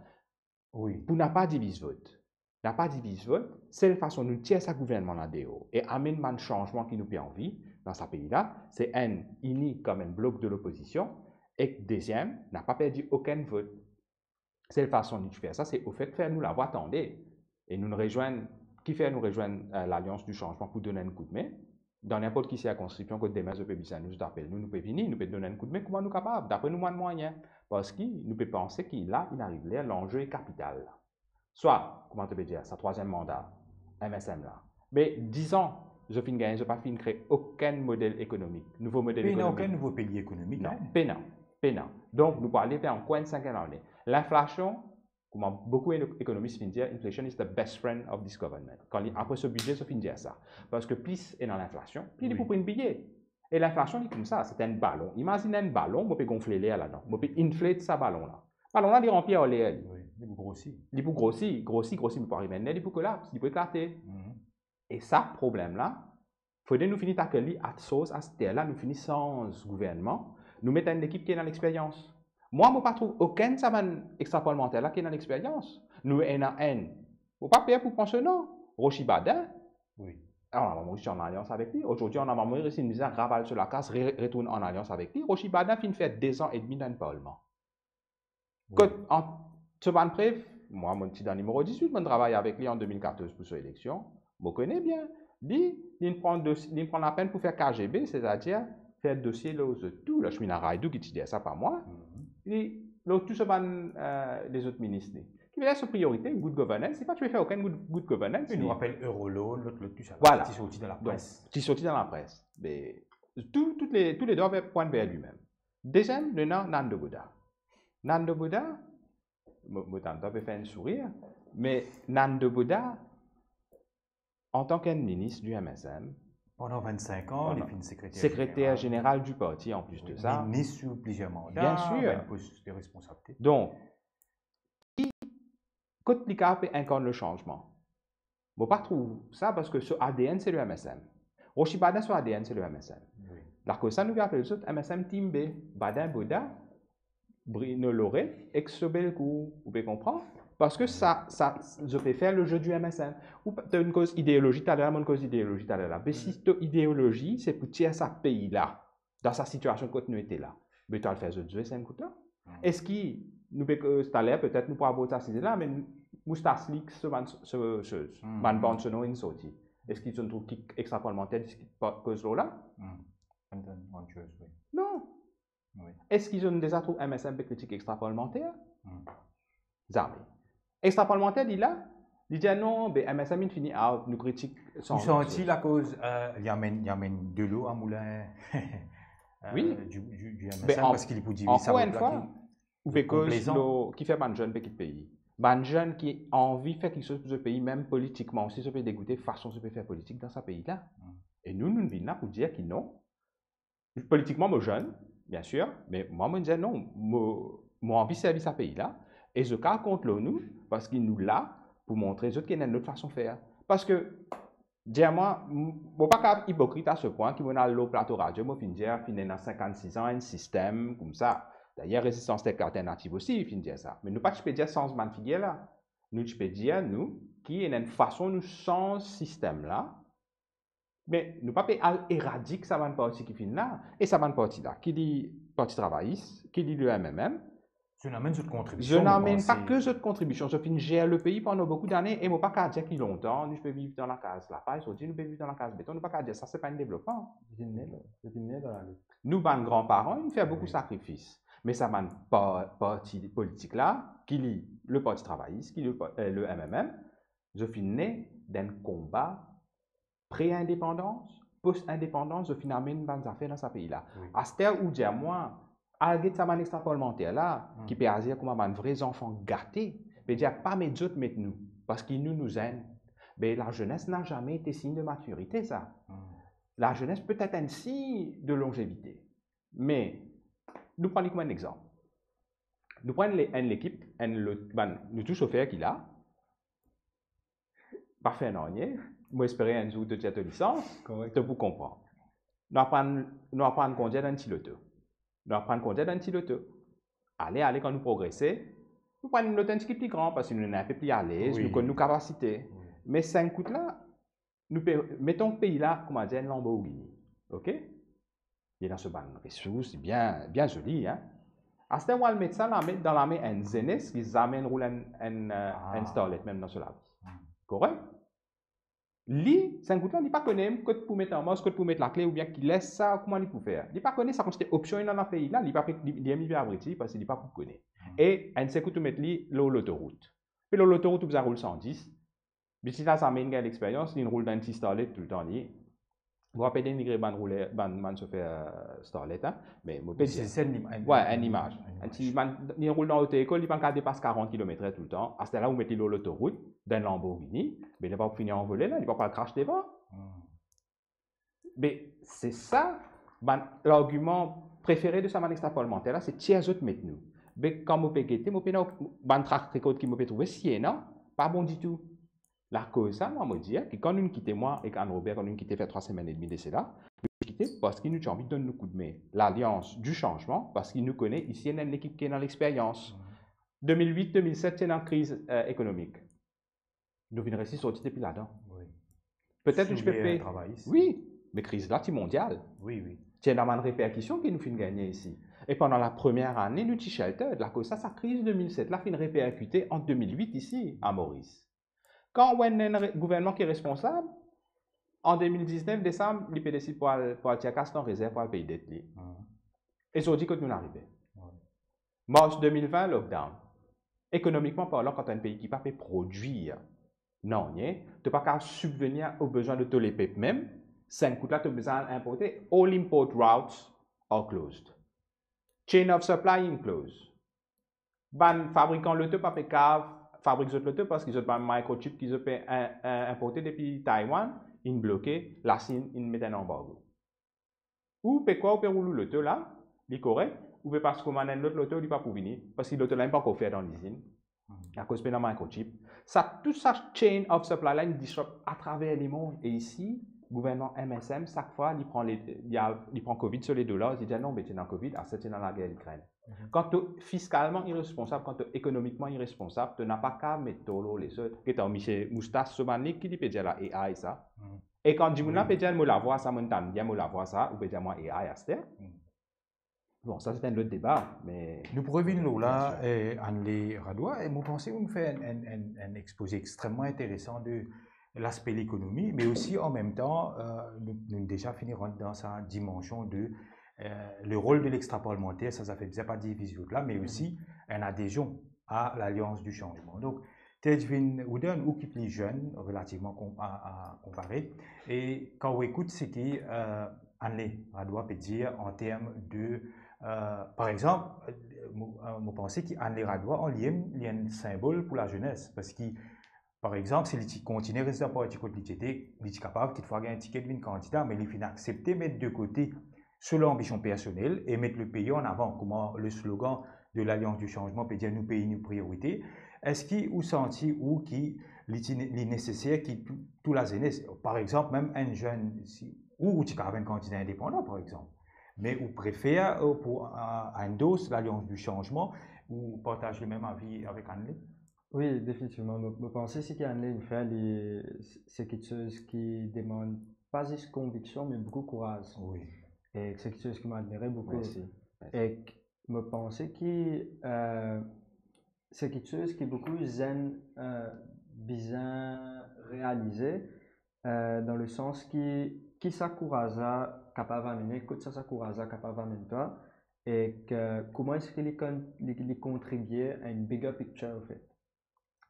pou napa diviz vot. Napa diviz vot, sel fason nou tir sa gouvernman la deor e amenn bann sanzman ki nou pe anvi dan sa pei la, se enn, ini kom enn blok de lopozision, ek deziem, napa perdi okenn vot. Sel fason nou fer sa, se ofet fer nou lavwa tande. E nou rezwenn, kifer nou rezwenn, eh, Lalians di Sanzman pou donn enn koudme. Dan ninport ki sirkonskripsion kot demin zot pe bizin nou, zot apel nou, nou pe vini, nou pe donn enn koudme kouma nou kapav, dapre nou bann mwayin. Parski nou pe panse ki la, inn ariv ler, lanze e kapital. Swa, kouma to pe dir, sa trwaziem manda, M S M la. Me diz an, zot finn gagn, zot pa finn kree okenn model ekonomik, nouvo model ekonomik. Pena okenn nouvo pilie ekonomik, non, pena. Pena. Donk, nou pou ale fer ankor enn sink lane. Linflasion, kouma boukou ek-, ekonomis finn dir, inflation is the best friend of this government. Kan li, apre so bidze, so finn dir sa. Parski plis ena linflasion, pli li pou prinp biye. E linflasion, li koumsa, se enn balon. Imazinn enn balon, mo pe gonfle ler ladan. Mo pe inflate sa balon la. Balon la, li ranpli ar ler, li. Wi, li pou grosi. Li pou grosi, grosi, grosi, li pou ariv enn ler, li pou kolaps, li pou eklate. Mhm. E sa problem la, fode nou fini takel li at source, aster la, nou fini sanz gouvernman, nou met enn lekip ki ena lexperyans. Mwa, mo pa trouv okenn sa bann extra-parlemanter la ki ena lexperyans. Nou ena enn, mo pa per pou pran so non, Rochi Badin. Wi. Ah, mo ti an alians avek li. Azordi, an amwa, mo resi bizin raval so lakaz, re-, retourn an alians avek li. Rochi Badin finn fer dezan edmi dan enn parlman. Wi. Kot an, so bann prev, mwa, mo ti dan nimero diz-wit, mo travay avek li an de mil katorz pou so eleksion. Mo kone bien. Li, li pran dosi-, li pran lapenn pou fer K G B, setadir fer dosie lor zot tou. Lashmina Raidu ki ti dir sa, pa mwa. Mhm. Li, lor tou so bann, eh, lezot minis li. Ki vedir so priorite, good governance, li pa ti pe fer okenn good, good governance. Wi, nou rapel Euroloan, lot, lot, tou sa. Vwala. Ti sorti dan lapres. Donk, ti sorti dan lapres. Me tou, tou le, tou le de aver pwint ver limem. Deziem, nou ena Nando Bodhar. Nando Bodhar, mo, mo tann to pe fer enn sourir, me Nando Bodhar, antan ki enn minis di M S M, pandan vennsenk an, li finn sekreter zeneral. Sekreter zeneral di parti, an plis de sa. Minis sou plizier manda, bien sir, bann pos de responsabilite. Donk, ki, kot li kapav pe inkarn lesanzman? Mo pa trouv sa, parski so A D N se le M S M. Rochi Badin so A D N se le M S M. Wi. Lakoz sa nou pe apel zot M S M Team B, Badin, Bodhar, Bruno Lorey ek Sobel kou, ou pe konpran? Parski sa, sa, zot pe fer le jeu du M S M. Ou pa, to inn koz ideolozi taler la, mo'nn koz ideolozi taler la. Me si to ideolozi se pou tir sa pei la dan sa sitiasion kot nou ete la, be to al fer zot zwe, sa enn kout la. Hmm. Eski nou pe, eh, taler petet nou pou abord sa size la, me Moustarchely, so bann, so, so, hmm, bann bann so non inn sorti. Eski zot trouv ki extra-parlemanter diskit pa, koz lor la? Hmm. Enn, enn, enn soz, wi. Non. Wi. Eski zot deza trouv M S M pe kritik extra-parlemanter? Hmm. Zame. Extra-parlemanter, li la, li dir, "Non, be M S M inn fini out, nou kritik san." Ou santi lakoz, eh, li amenn, li amenn delo a moulin, eh, wi, di, di, di M S M, be an-, parski li pou dir, wi, sa ankor enn fwa, ou pe koz konplezan lor kifer bann zenn pe kit pei. Bann zenn ki anvi fer kiksoz pou zot pei, mem politikman osi, zot pe degoute fason zot pe fer politik dan sa pei la. Hmm. E nou, nou vinn la pou dir ki non, politikman, mo zenn, bien sir, me mwa, mo dir non, mo, mo anvi servi sa pei la, e zot kapav kont lor nou, parski nou la pou montre zot ki ena enn lot fason fer. Parski, dir mwa, m-, mo pa kapav ipokrit a se pwin ki mo'nn al lor plato radio, mo finn dir, finn ena sinkant-sis an, enn sistem koumsa. Dayer, Rezistans Alternativ osi finn dir sa. Me nou pa ti pe dir sanz bann figir la. Nou ti pe dir, nou, ki ena enn fason nou sanz sistem la, me nou pa pe al eradik sa bann parti ki finn la, e sa bann parti la, ki li Parti Travayis, ki li le M M M, zot amenn zot kontribision, zot amenn pa ke zot kontribision, zot finn zer le pei pandan boukou dane, e mo pa kapav dir ki lontan nou pe viv dan lakaz lapay, zordi nou pe viv dan lakaz beton, nou pa kapav dir sa, se pa enn devlopman. Zot inn ne, zot inn ne dan lale. Nou bann granparan, inn fer boukou sakrifis. Me sa bann pa-, parti politik la, ki li le Parti Travayis, ki li le pa-, eh, le M M M, zot finn ne dan enn konba pre-indepandans, post-indepandans, zot finn amenn bann zafer dan sa pei la. Wi. Aster ou dir mwa, al get sa bann extra-parlemanter la, hmm, ki pe azir kouma bann vre zanfan gate, pe dir pa met zot, met nou, parski nou, nou zenn. Be lazenes na zame ete sign de matirite, sa. Hmm. Lazenes petet enn sign de lonzevite. Me, nou pran li kouma enn exanp. Nou pran le-, enn lekip, enn lot, bann, nou tou sofer ki la, pa fer nanye, mo espere enn zour to tir to lisans, korek, to pou konpran. Nou aprann, nou aprann kondir dan enn ti loto. Nou aprann kondir dan enn ti loto. Ale, ale, kan nou progrese, nou pran enn loto enn tigit pli gran, parski nou ena enn pe pli alez, wi, nou konn nou kapasite. Wi. Me sink kout la, nou pe, meton pei la, kouma dir, enn Lamborghini, ok? Li ena so bann resours, bien, bien zoli, hein. Aster ou al met sa lame, dan lame enn zenes ki zame inn roul enn, enn, eh, ah, enn Starlet mem dan so lavi. Hmm. Korek? Li, sink kout la, li pa kone kot pou met anmars, kot pou met lakle, oubien kiles sa, kouma li pou fer. Li pa kone sa kantite opsion ena dan pei la, li pa pe, li, li, li pe abriti, parski li pa pou kone. Hmm. E enn sink kout ou met li lor lotorout. Pe lor lotorout ou bizin roul san dis, Bitis la zame inn gagn lexperyans, li inn roul dan enn ti Starlet toultan li. Mo pa pe denigre bann rouler, bann, bann sofer, euh, Starlet, hein, me mo pe dir, Se enn im- enn- ouais, enn imaz. enn Enn ti bann, li roul dan loto-lekol, li pa kapav depas karant kilometer touletan. Aster la, ou met li lor lotorout, dan enn Lamborghini, me li pa pou fini anvole la, li pa pou al kras devan. Hmm. Me se sa, bann largiman prefere de sa bann extra parlemanter la, se tir zot met nou. Me kan mo pe gete, mo pena bann track record ki mo pe trouve, si ena, pa bon ditou. Lakoz sa, mwa, mo dir ki kan nou kite, mwa ek Anne Robert, kan nou kite fer trwa semenn edmi de sela, nou kite parski nou ti anvi donn nou koudme, Lalians di Sanzman, parski nou kone isi ena enn lekip ki ena lexperyans. De mil wit, de mil set, ti ena kriz, euh, ekonomik. Nou finn resi sorti depi ladan. Oui. Petet nou ti pe Soulier pe travayis. Wi, me kriz la ti mondial. Oui, oui. Ti ena bann reperkision ki nou finn gagne isi. E pandan la premiere ane, nou ti sheltered. Lakoz sa, sa kriz de mil set la finn reperkite an de mil wit isi, a Moris. Kan ou ena enn re-, gouvernman ki responsab, an de mil diznef, desam, li pe desid pou al, pou al tir kas dan rezerv, pou al pey det li. Hmm. E zordi, kot nou arive? Ouais. Mars de mil vin, lockdown. Ekonomikman parlan, kan to enn pei ki pa pe prodwir nanye, to pa kapav sibvenir o bezwin de to lepep mem, sa enn kout la to bizin al inporte, all import routes are closed. Chain of supply in close. Bann fabrikan loto pa pe kapav fabrik zot loto parski zot bann microchip ki zot pe in-, in-, inporte depi Taiwan inn bloke, Lasinn inn met enn anbargo. Ou pe krwar ou pe roul ou loto la, li korek, ou pe pas komann enn lot loto, li pa pou vini, parski loto la mem pa ankor fer dan lizinn, Hmm. akoz pena microchip. Sa, tou sa chain of supply la, inn disrupt atraver lemond. E isi, gouvernman M S M, sak fwa li pran le, li al, li pran covid so le do la, li dir, "Non, be ti ena covid, aster ti ena lager Ikrenn." Mhm. Kan to fiskalman iresponsab, kan to ekonomikman iresponsab, to napa kapav met to lor lezot. Get ar misie Moustas so bann lik ki li pe dir la, A I sa. Mhm. E kan dimoun la Oui. pe dir mo lavwa sa, mo tann bien mo lavwa sa, ou pe dir mwa A I aster. Mhm. Bon, sa se enn lot deba, me Nou pou revinn lor la, Bien eh, Anne-Lé Radoy, e mo panse ou'nn fer enn, enn, enn, enn expoze extrememan interesan de laspe lekonomi, me osi an mem tan, eh, nou, nou deza fini rant dan sa dimansion de, eh, le rol de lextra parlemanter, sa, sa fer bizin pa diviz zot la, me Mhm. osi enn adezion a Lalians di Sanzman. Donk, Tejvin Wooden, ou ki pli zenn relativman kon-, a, a, konpare, e kan ou ekout seki, eh, Anne-Lé Radoy pe dir an term de, eh, par exanp, eh, mo, eh, mo panse ki Anne-Lé Radoy, an li mem, li enn sinbol pou lazenes, parski, par exanp, si li ti kontigne res dan parti kot li ti ete, li ti kapav kitfwa gagn tiket vinn kandida, me li finn aksepte met de kote so lanbision personel e met lepei an avan, kouma le slogan de Lalians di Sanzman pe dir, "Nou pei, nou priorite." Eski ou santi ou ki li ti ne-, li neseser ki tou, tou lazenes, par exanp, mem enn zenn, si, ou, ou ti kapav enn kandida indepandan, par exanp, me ou prefer, eh, pou, eh, endorse Lalians di Sanzman, ou partaz lemem avi avek Anne-Lé? Wi, definitivman. Mo, mo panse seki Anne-Lé inn fer, li, se, se kiksoz ki demann pa zis konviksion, me boukou kouraz. Wi. E se kiksoz ki mo admire boukou. Mersi. Ek mo panse ki, eh, se kiksoz ki boukou zenn, eh, bizin realize, eh, dan le sans ki, ki sa kouraz la kapav amene, kot sa, sa kouraz la kapav amenn twa, ek kouma eski li konn, li, li kontribie a enn bigger picture, anfet.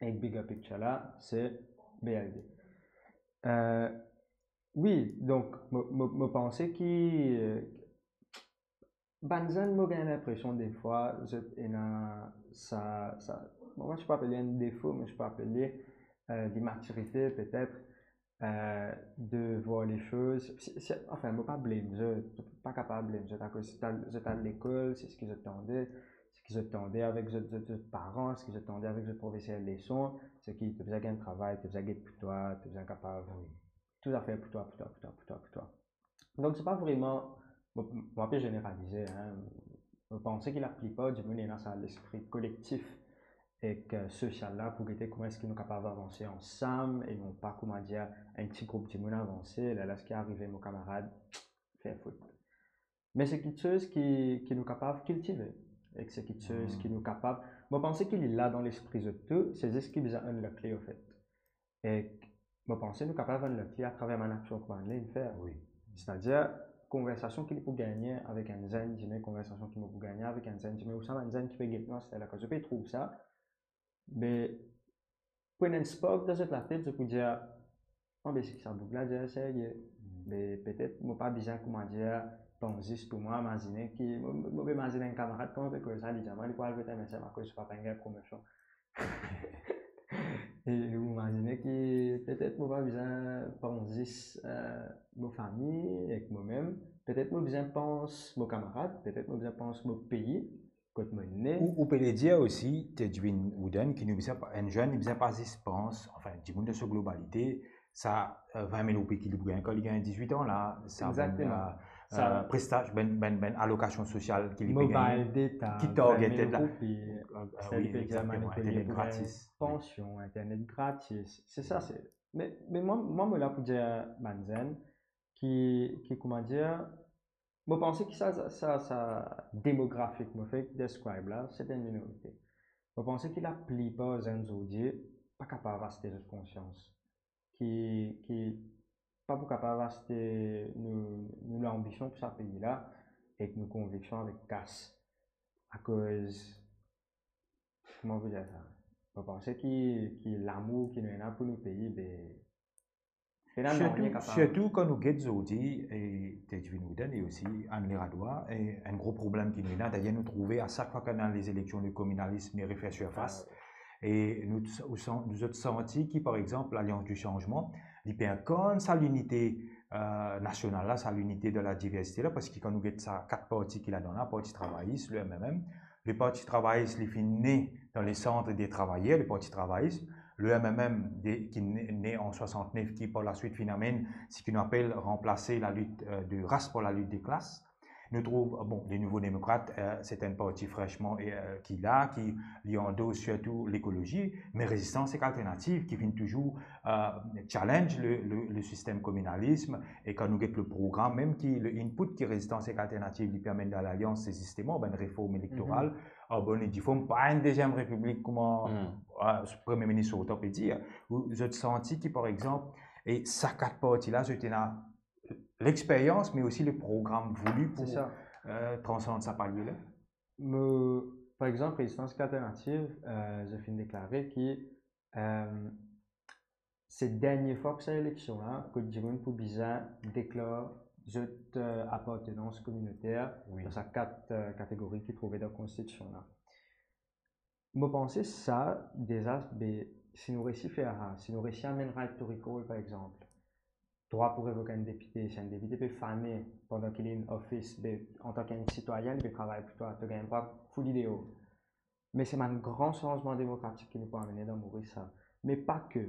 Ek bigger picture la, se B L D. Eh, wi, donk, mo, mo, mo panse ki, eh, bann zenn, mo gagn linpresion defwa, zot ena sa, sa, mo, mo pa apel li enn defo, me mo apel li, eh, limatirite, petet, eh, de voir les choses. Si, si, anfin, mo pa blame zot, mo pa kapav blame zot, akoz zot al, zot al lekol, se seki zot tande, seki zot tande avek zot, zot, zot paran, seki zot tande avek zot profeser leson, seki to bizin gagn travay, to bizin get pou twa, to bizin kapav tou zafer pou twa, pou twa, pou twa, pou twa, pou twa. Donk, se pa vreman, mo, mo pe zeneralize, hein. Mo panse ki laplipar dimoun ena sa lespri kolektif ek, eh, sosial la pou gete kouma eski nou kapav avanse ansam e non pa, kouma dir, enn ti group dimoun avanse, lerla seki arive mo kamarad, fer fout. Me se kiksoz ki, ki nou kapav kiltive, ek se kiksoz ki nou kapav, mo panse ki li la dan lespri zot tou, se zis ki bizin unlock li, anfet. Ek mo panse nou kapav unlock li atraver bann aksion ki bann zenn inn fer. Wi. Setadir, konversasion ki li pou gagne avek enn zenn dime, konversasion ki mo pou gagne avek enn zenn dime, ou sa bann zenn ki pe get nou aster la, kan zot pe trouv sa, be, pou ena enn spark dan zot latet, zot pou dir, "Anbe, seki sa boug la dir serye." Me petet mo pa bizin, kouma dir, pans zis pou mwa. Imazine ki, mo, mo, mo imazine enn kamarad, kan mo pe koz sa, li dir mwa li pou al vot M S M akoz so papa inn gagn promosion. E mo imazine ki petet mo pa bizin pans zis, eh, mo fami ek momem. Petet mo bizin pans mo kamarad, petet mo bizin pans mo pei, kot mo ne. Ou, ou pe le dir osi, Tedwin Wooden, ki nou bizin pa, enn zenn, li bizin pa zis pans, anfin, dimoun dan so globalite, sa, eh, vin mil roupi ki li pou gagn kan li gagn dizwit an la, sa, Exactement. eh, Sa eh, prestaj, bann, bann, bann alokasion sosial ki li pe gagne, Mobile data, ki targeted vin mil la. Roupi. Eh, eh, Sa wi, li pe dir, exactement, manipile internet pou gagn gratis. Pansion, internet gratis. Se sa, se, me, me mwa, mwa, mo la pou dir bann zenn ki, ki, kouma dir, mo panse ki sa, sa, sa, sa demografi mo fek describe la, se enn minorite. Mo panse ki laplipar zenn zordi pa kapav aste zot konsians. Ki, ki pa pou kapav aste nou, nou lanbision pou sa pei la ek nou konviksion avek kas. Akoz, kouma pou dir sa? Mo panse ki, ki lamour ki nou ena pou nou pei, be, pena nanye Sirtou, kapav. Sirtou kan nou get zordi, e Tedwin Wooden e osi Anne Leradoi, e enn gro problem ki nou ena, dayer nou trouve a sak fwa ki ena lezileksion, le kominalism li refer sirfas. Ah, wi. E nou, ou san-, nou zot santi ki, par exanp, Lalians di Sanzman, li pe inkarn sa linite, eh, nasional la, sa linite dan ladiversite la, parski kan nou get sa kat parti ki ladan la, Parti Travayis, le M M M, le Parti Travayis, li finn ne dan le sant de travayer, le Parti Travayis, le M M M de, ki ne, ne an swasant-nef, ki par laswit finn amenn seki nou apel ranplase lalit, eh, de ras par lalit de klas. Nou trouv, bon, le Nouvo Demokrat, eh, se enn parti fresman, eh, ki la, ki li andos sirtou lekolozi, me Rezistans ek Alternativ, ki finn touzour, eh, challenge le, le, le sistem kominalism, e kan nou get le program mem ki, le input ki Rezistans ek Alternativ li pe amenn dan Lalians, se zisteman bann reform elektoral, Mhm. an bone e di form, pa enn deziem repiblik kouma, Hmm. eh, Premie Minis sortan pe dir, ou zot santi ki, par exanp, e sa kat parti la, zot ena lexperyans, me osi le program voulu pou, Se sa. eh, transand sa palie la? Mo, par exanp, Rezistans ek Alternativ, eh, zot finn deklare ki, eh, se dernie fwa pou sa eleksion la, kot dimoun pou bizin deklar zot, eh, apartenans kominoter Wi. dan sa kat, eh, kategori ki trouve dan konstitision la. Mo panse sa, deza, be, si nou resi fer sa, si nou resi amenn right to recall, par exanp, drwa pou revoke enn depite, si enn depite pe fane pandan ki li in office, be, antan ki enn sitwayin, li pe travay pou twa, to gagn drwa foule li deor. Me se bann gran sanzman demokratik ki nou pou amene dan Moris sa. Me pa ke.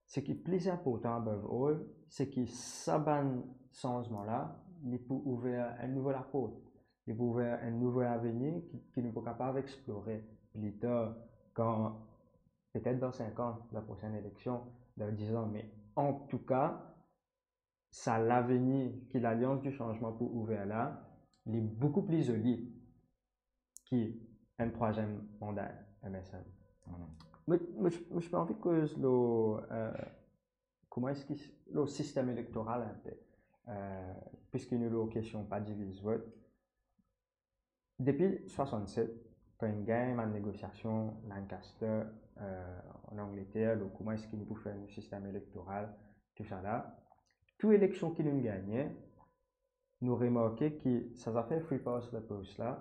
Seki pli inportan above all, se ki sa bann sanzman la, li pou ouver enn nouvo laport, li pou ouver enn nouvo lavenir ki, ki nou pou kapav explore pli tar, kan, petet dan sink an, dan prosenn eleksion, dan diz an, me antouka, sa lavenir ki Lalians di Sanzman pou ouver la, li boukou pli zoli ki enn trwaziem manda M S M. Mhm. Mo, mo, mo ti pe anvi koz lor, eh, kouma eski, lor sistem elektoral inpe, eh, piski nou lor kestion pa diviz vot. Depi swasannset, kan inn gagn bann negosiasion Lancaster, eh, an Angleter, lor kouma eski nou pou fer nou sistem elektoral, tousala, tou eleksion ki nou gagne, nou remarke ki sa zafer free pass the post la,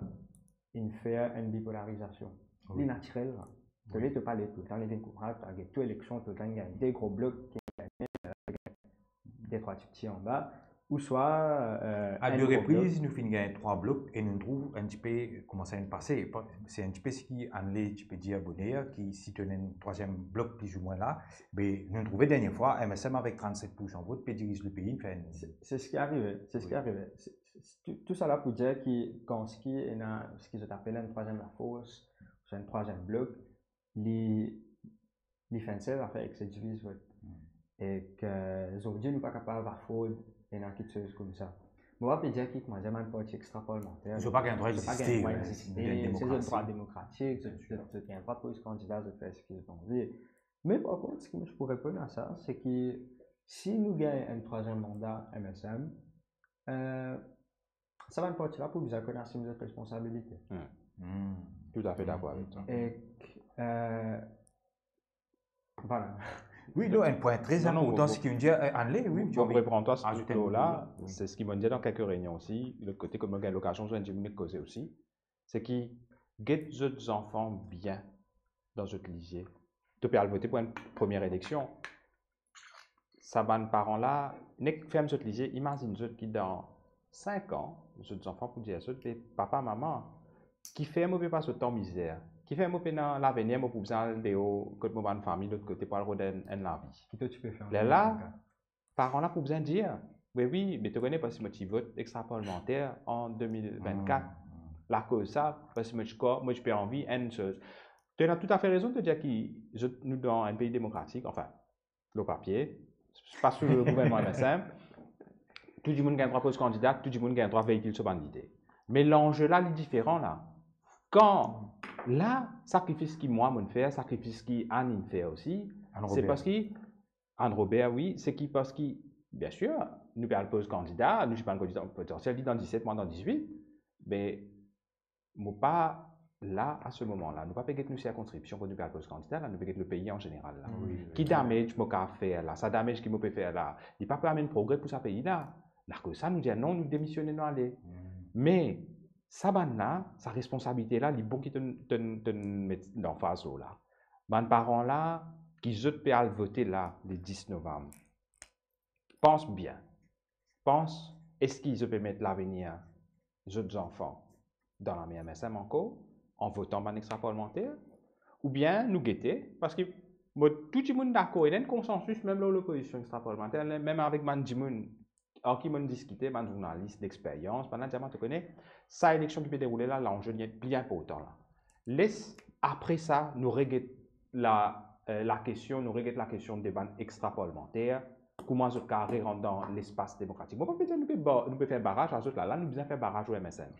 inn fer enn bipolarizasion. Wi. Li natirel la. Wi. Tele to pa le toultan, li vinn koumsa, to gagn tou eleksion, toultan gagn de gro blok, ki gagn, eh, de trwa ti pti anba, ouswa, eh, A enn de gro blok. Repriz, nou finn gagn trwa blok e nou trouv enn tipe kouma sa inn pase. Pa, se enn tipe seki Anne ti pe dir boner, ki si to ena enn trwaziem blok plizoumwin la, be, nou trouve dernie fwa, M S M avek trannset poursan vot pe diriz lepei, fer enn Se, se seki arive, se seki Wi. arive. Se, se, tou, tousala pou dir ki kan seki ena, seki zot apel enn trwaziem lafors, ouswa enn trwaziem blok, li, li fer enn sel zafer, ek se diviz vot. Hmm. Ek zordi nou pa kapav afford ena kiksoz koumsa. Mo pa pe dir ki, kouma dir, bann parti extra parlimanter, Zot pa gagn drwa zot pa gagn egziste, drwa wi, egziste, dan enn se zot demokrasi. Drwa demokratik, zot, Bien sir. zot, zot gagn drwa poz kandida, zot fer seki zot anvi. Me par kont, seki mo pou reponn a sa, se ki si nou gagn enn trwaziem manda M S M, eh, sa bann parti la pou bizin konn asim zot responsabilite. Hmm. Hmm. Toutafe dakor avek sa. Ek, eh, vwala. Wi, non, enn pwin tre inportan, seki mo'nn dir, Anle, wi, mo pou repran twa seki mo'nn dir dan kelke reynion osi, lot kote, kot mo'nn gagn lokazion zwenn dimoun ek koze osi, seki get zot zanfan bien dan zot lizie. To pe al vote pou enn premie eleksion, sa bann paran la nek ferm zot lizie, imazinn zot ki dan sink an, zot zanfan pou dir zot, be papa, mama, kifer mo pe pas otan mizer? Kifer mo pena lavenir, mo pou bizin al deor kot mo bann fami lot kote pou al rod enn, enn lavi? Ki to ti pe fer? Lerla, paran la pou bizin dir, be wi, be to kone parski mo ti vot extra parlemanter an de mil vennkat. Lakoz sa, parski mo ti krwar, mo ti pe anvi enn soz. To ena toutafe rezon de dir ki zot, nou dan enn pei demokratik, anfin, lor papie, pa sou gouvernman M S M, tou dimoun gagn drwa poz kandida, tou dimoun gagn drwa veikil so bann lide. Me lanze la, li diferan la. Kan la, sakrifis ki mwa mo'nn fer, sakrifis ki Anne inn fer osi, se parski, Anne Robert, wi, seki parski, biensir, nou pe al poz kandida, nou ti bann kandida potansiel, li dan diset, mwa dan dizwit, me mo pa la a se moman la. Nou pa pe get nou sirkonskripsion kot nou pe al poz kandida la, nou pe get lepei an zeneral la. Ki damage mo kapav fer la? Sa damage ki mo pe fer la, li pa pe amenn progre pou sa pei la. Lakoz sa, nou dir non, nou demisione, nou ale. Me sa bann la, sa responsabilite la, li bon ki to'nn, to'nn, to'nn met lanfaz lor la. Bann paran la, ki zot pe al vote la, le dis novam, pans bien. Pans, eski zot pe met lavenir zot zanfan dan lame M S M ankor, an votan bann extra parlemanter? Oubien nou gete, parski mo, tou dimoun dakor, ena enn konsansis mem lor lopozision extra parlemanter, mem avek bann dimoun ar ki mo'nn diskite, bann zournalis dexperyans, bann la dir mwa, to kone, sa eleksion ki pe deroule la, lanze li pli inportan la. Les apre sa, nou reget la, eh, lakestion, nou reget lakestion de bann extra parlemanter, kouma zot kapav rerant dan lespas demokratik. Mo pa pe dir nou pe ba-, nou pe fer baraz a zot la, la nou bizin fer baraz o M S M.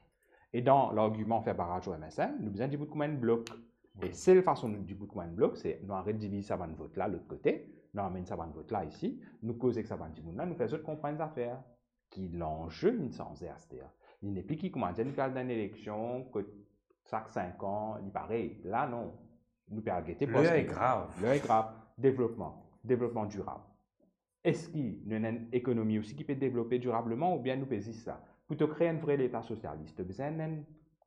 E dan largiman fer baraz o M S M, nou bizin dibout kouma enn blok. E sel fason nou dibout kouma enn blok, se nou aret diviz sa bann vot la lot kote, nou amenn sa bann vot la isi, nou koz ek sa bann dimoun la, nou fer zot konprann zafer ki lanze inn sanze aster. Li nepli ki, kouma dir, nou pe al dan enn eleksion kot sak sink an, li parey. La non. Nou pe al gete. Ler grav. Ler grav. Devlopman. Devlopman dirab. Eski nou ena enn ekonomi osi ki pe devlope dirableman oubien nou pe zis la? Pou to kree enn vre leta sosialis, to bizin enn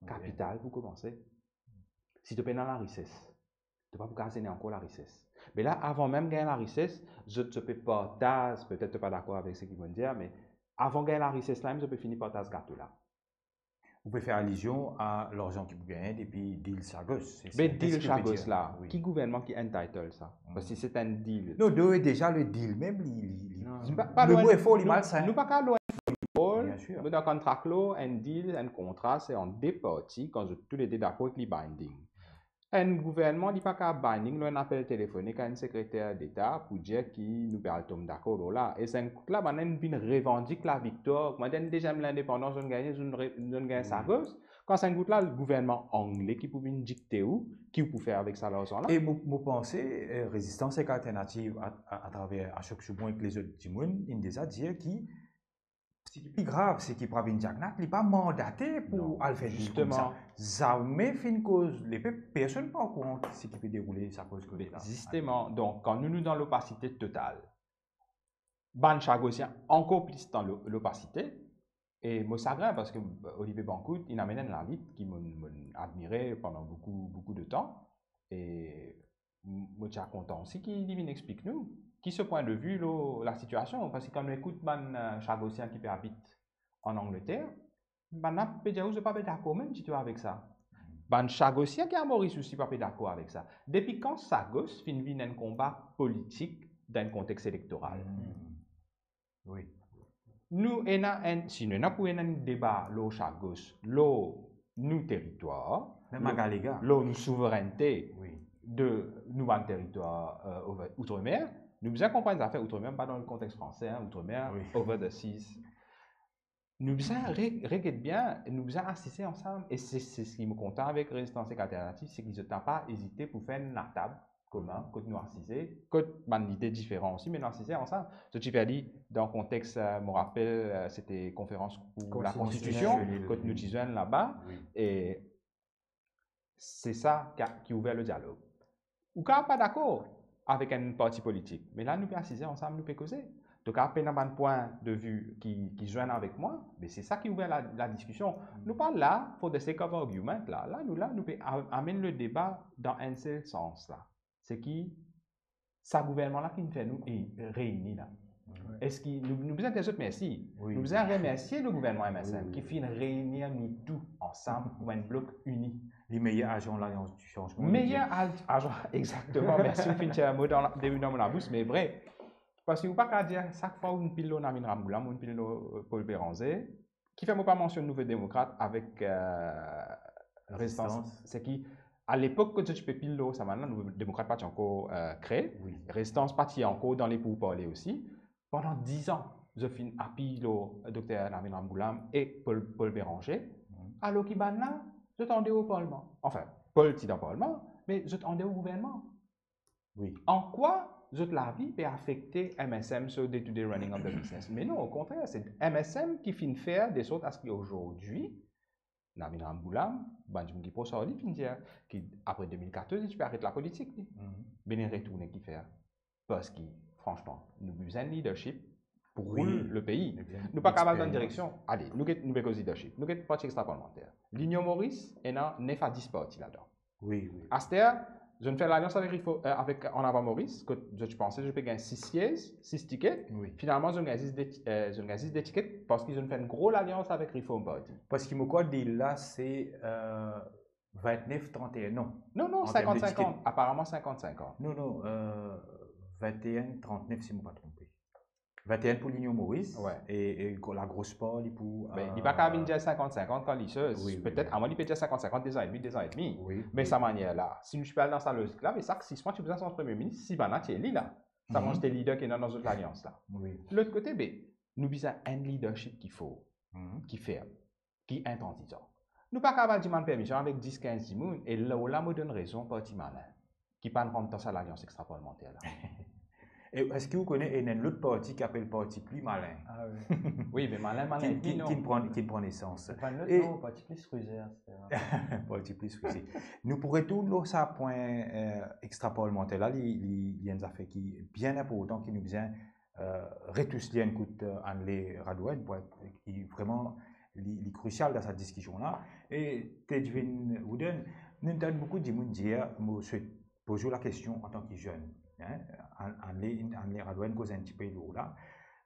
kapital pou koumanse. Si to pena larises, to pa pou kapav zene ankor larises. Me la, avan mem gagn larises, zot, zot pe partaz, petet to pa dakor avek seki mo'nn dir, me avan gagn larises la mem, zot pe fini partaz gato la. Ou pe fer alizion a larzan ki pou gagne depi deal Chagos. Be deal Chagos la, ki gouvernman ki entitled sa? Parski se enn deal. Non, de, deza le deal mem, li, li, li, le mo for, li malsin. Nou pa kapav lwagn football, me dan contract law, enn deal, enn kontra, se ant de parti, kan zot toulede dakor ek li binding. Enn gouvernman, li pa kapav binding lor enn apel telefonik a enn sekreter deta pou dir ki nou pe al tom dakor lor la. E sa enn kout la, bannla inn vinn revandik laviktwar. Kouma dir, enn deziem lindepandans, zot inn gagne, zot inn re-, zot inn gagn Chagos. Kan sa enn kout la, gouvernman angle ki pou vinn dikte ou ki ou pou fer avek sa larzan la. E mo, mo panse, eh, Rezistans ek Alternativ, a, a, atraver Ashok Soubhon ek lezot dimoun, inn deza dir ki seki pli grav, seki pou vinn diagnak, li pa mandate pou al fer deal koumsa. Zame finn koz lepep, personn pa okouran seki pe deroule sa koz koze la. Zisteman, donk, kan nou, nou dan lopasite total, bann Chagosien ankor plis dan lo-, lopasite, e mo sagrin parski Olivier Bancout inn amenn enn lalit ki mo'nn, mo'nn admire pandan boukou, boukou de tan, e m-, mo ti a kontan osi ki li vinn explik nou ki so pwin de vi lor lasitiasion, parski kan nou ekout bann, eh, Chagosien ki pe abit an Angleter, bannla pe dir ou zot pa pe dakor mem ditou avek sa. Bann Chagosien ki a Moris osi pa pe dakor avek sa. Depi kan Chagos finn vinn enn konba politik dan enn kontex elektoral? Wi. Nou ena enn, si nou ena pou ena enn deba lor Chagos, lor nou teritwar, lor nou souverennte de nou bann teritwar, eh, over-, outremer, nou bizin konprann zafer outremer, pa dan le kontex franse, hein, outremer, over the seas. Nou bizin re-, reget bien, nou bizin asize ansam, e se, se seki mo kontan avek Rezistans ek Alternativ, seki zot napa ezite pou fer enn latab komin, kot nou asize, kot bann lide diferan osi, me nou asize ansam. Zot ti fer li dan kontex, eh, mo rapel, eh, se te konferans pou lakonstitision, kot nou ti zwenn laba, e se sa ki a, ki ouver le dialog. Ou kapav pa dakor, avek enn parti politik. Me la, nou pe asize ansam, nou pe koze. Donk, apena bann pwin de vi ki, ki zwenn avek mwa, me se sa ki ouver la, la diskision. Nou pa la for the sake of argument la. La, nou la, nou pe a-, amenn le deba dan enn sel sans la. Se ki sa gouvernman la ki finn fer nou e, reini la. Eski nou, nou bizin dir zot mersi. Nou bizin remersie le gouvernman M S M ki finn reini nou tou ansam kouma enn blok ini. Li meyer azan Lalians di Sanzman. Meyer al-, azan, exakteman. Mersi, ou finn tir mo dan la, debi dan mo labous, me vre. Parski ou pa kav dir sak fwa ou pil lor Navin Ramgoolam, ou pil lor, euh, Paul Bérenger, kifer mo pa mansionn Nouvo Demokrat avek, euh, Rezistans. Rezistans. Se ki, a lepok kot zot ti pe pil lor sa bann la, Nouvo Demokrat pa ti ankor, euh, kree. Rezistans pa ti ankor dan le pourparle osi. Pandan diz an, zot finn apiy lor Dokter Navin Ramgoolam e Paul, Paul Bérenger. Alor ki bann la, zot andeor parlman. Anfin, Paul ti dan parlman, me zot andeor gouvernman. An kwa zot lavi pe afekte M S M so day to day running of the business? Me non, okontrer, se M S M ki finn fer de sort aski azordi, Navin Ramgoolam, bann dimoun ki pros ar li, finn dir ki apre de mil katorz, li ti pe aret lapolitik, li. Be li retourne ki fer? Parski, fransman, nou bizin leadership pou roul le pei. Nou pa kapav donn direksion. Ale, nou get, nou pe koz leadership. Nou get parti extraparlemanter. Linion Moris ena nef a dis parti ladan. Aster, zot finn fer lalians avek Rifo-, euh, avek Ann Avan Moris, kot zot ti panse zot pe gagn sis siez, sis tiket. Finalman, zot gagn zis de ti-, euh, zot gagn zis de tiket parski zot finn fer enn gro lalians avek Reform Party. Parski mo krwar deal la, se, euh, vintnef trant-e-enn, non? Non, non, sinkant sinkant. Aparaman, sinkant sinkant. Non, non, euh, vinteenn trantnef, si mo pa tronpe. Vinteenn pou Linion Moris e, e gro-, lagros par li pou, euh, li pa kav vinn dir sinkant sinkant kan li sez. Petet, amwin li pe dir sinkant sinkant, dezan edmi, dezan edmi. Me sa manier la, si nou ti pe al dan sa lozik la, me sak sis mwa, ti bizin sanz Premie Minis, si bann la ti eli la. Sa bann ti lider ki ena dan zot lalians la. Lot kote, be, nou bizin enn leadership ki for, ki ferm, ki intranzizan. Nou pa kav al dimann permision avek dis, kinz dimoun, e lor la mo donn rezon parti Malin, ki pa'nn rant dan sa lalians extraparlemanter la. E eski ou kone ena enn lot parti ki apel Parti Pli Malin? Ah oui. Oui, me Malin, Malin, ki, ki, ki pran, ki pran nesans. Parti Pli Rize, et cetera. Parti Pli Rize. Nou pou retourn lor sa pwin, euh, extraparlemanter la, li, li, li enn zafer ki bien inportan, ki nou bizin euh, retous li enn kout, euh, Anley Radouin, pou, ki vreman li, li krisial dan sa diskision la. E Tedwin Wooden, nou tann boukou dimoun dir, mo swet poz ou lakestion antan ki zenn, hein, An-, Anley, Anley Radouin koz enn tipe lor la,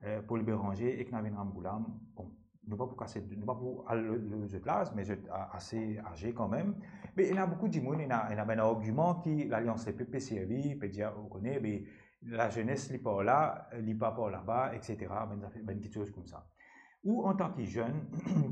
euh, Paul Bérenger ek Navin Ramgoolam, bon, nou pa pou kase, nou pa pou al lor, lor zot laz, me zot a-, ase aze kanmem. Me ena boukou dimoun, ena, ena bann argiman ki Lalians Lepep pe servi, pe dir, ou kone, be, lazenes, li par la, li pa par laba, et cetera, bann zafer, bann kiksoz koumsa. Ou, antan ki zenn,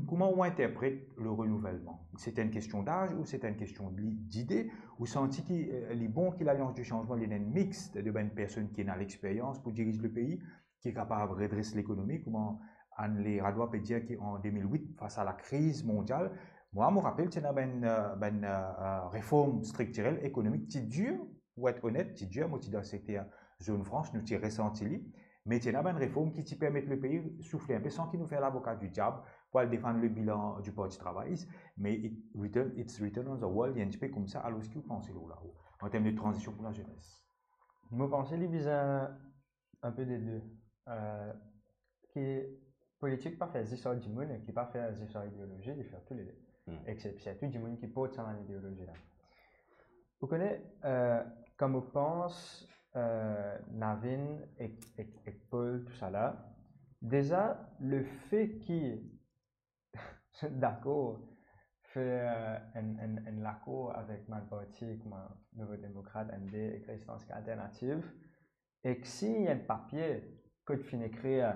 kouma ou interpret le renouvelman? Se enn kestion daz ou se enn kestion li-, dide? Ou santi ki, euh, li bon ki Lalians di Sanzman, li ena enn mix de bann personn ki ena lexperyans pou diriz lepei, ki kapav redres lekonomi, kouma Anley Radouin pe dir ki an de mil wit, fas a lakriz mondial, mwa, mo rapel, ti ena bann, euh, bann, euh, euh, reform striktirel ekonomik ti dir, pou et onet, ti dir, mo ti dan sekter zone franche, nou ti resanti li, me ti ena bann reform ki ti permet lepei soufle inpe san ki nou fer lavoka di diab pou al defann le bilan di Parti Travayis, me it written, it's written on the wall, li enn tipe koumsa, alor ki ou panse lor la, an term de tranzision pou lazenes? Mo panse li bizin inpe de de. Euh, ki politik pa fer zis ar dimoun e ki pa fer zis ar ideolozi, li fer toulede. Ek se sirtou dimoun ki port sa bann ideolozi la. Ou kone, euh, kan mo pans, euh, Navin ek, ek, ek Paul, tousala, deza, lefe ki dakor fer, euh, enn, enn, enn lakor avek bann parti kouma Nouvo Demokrat, N D, ek Rezistans Alternativ, ek sign enn papie kot finn ekrir,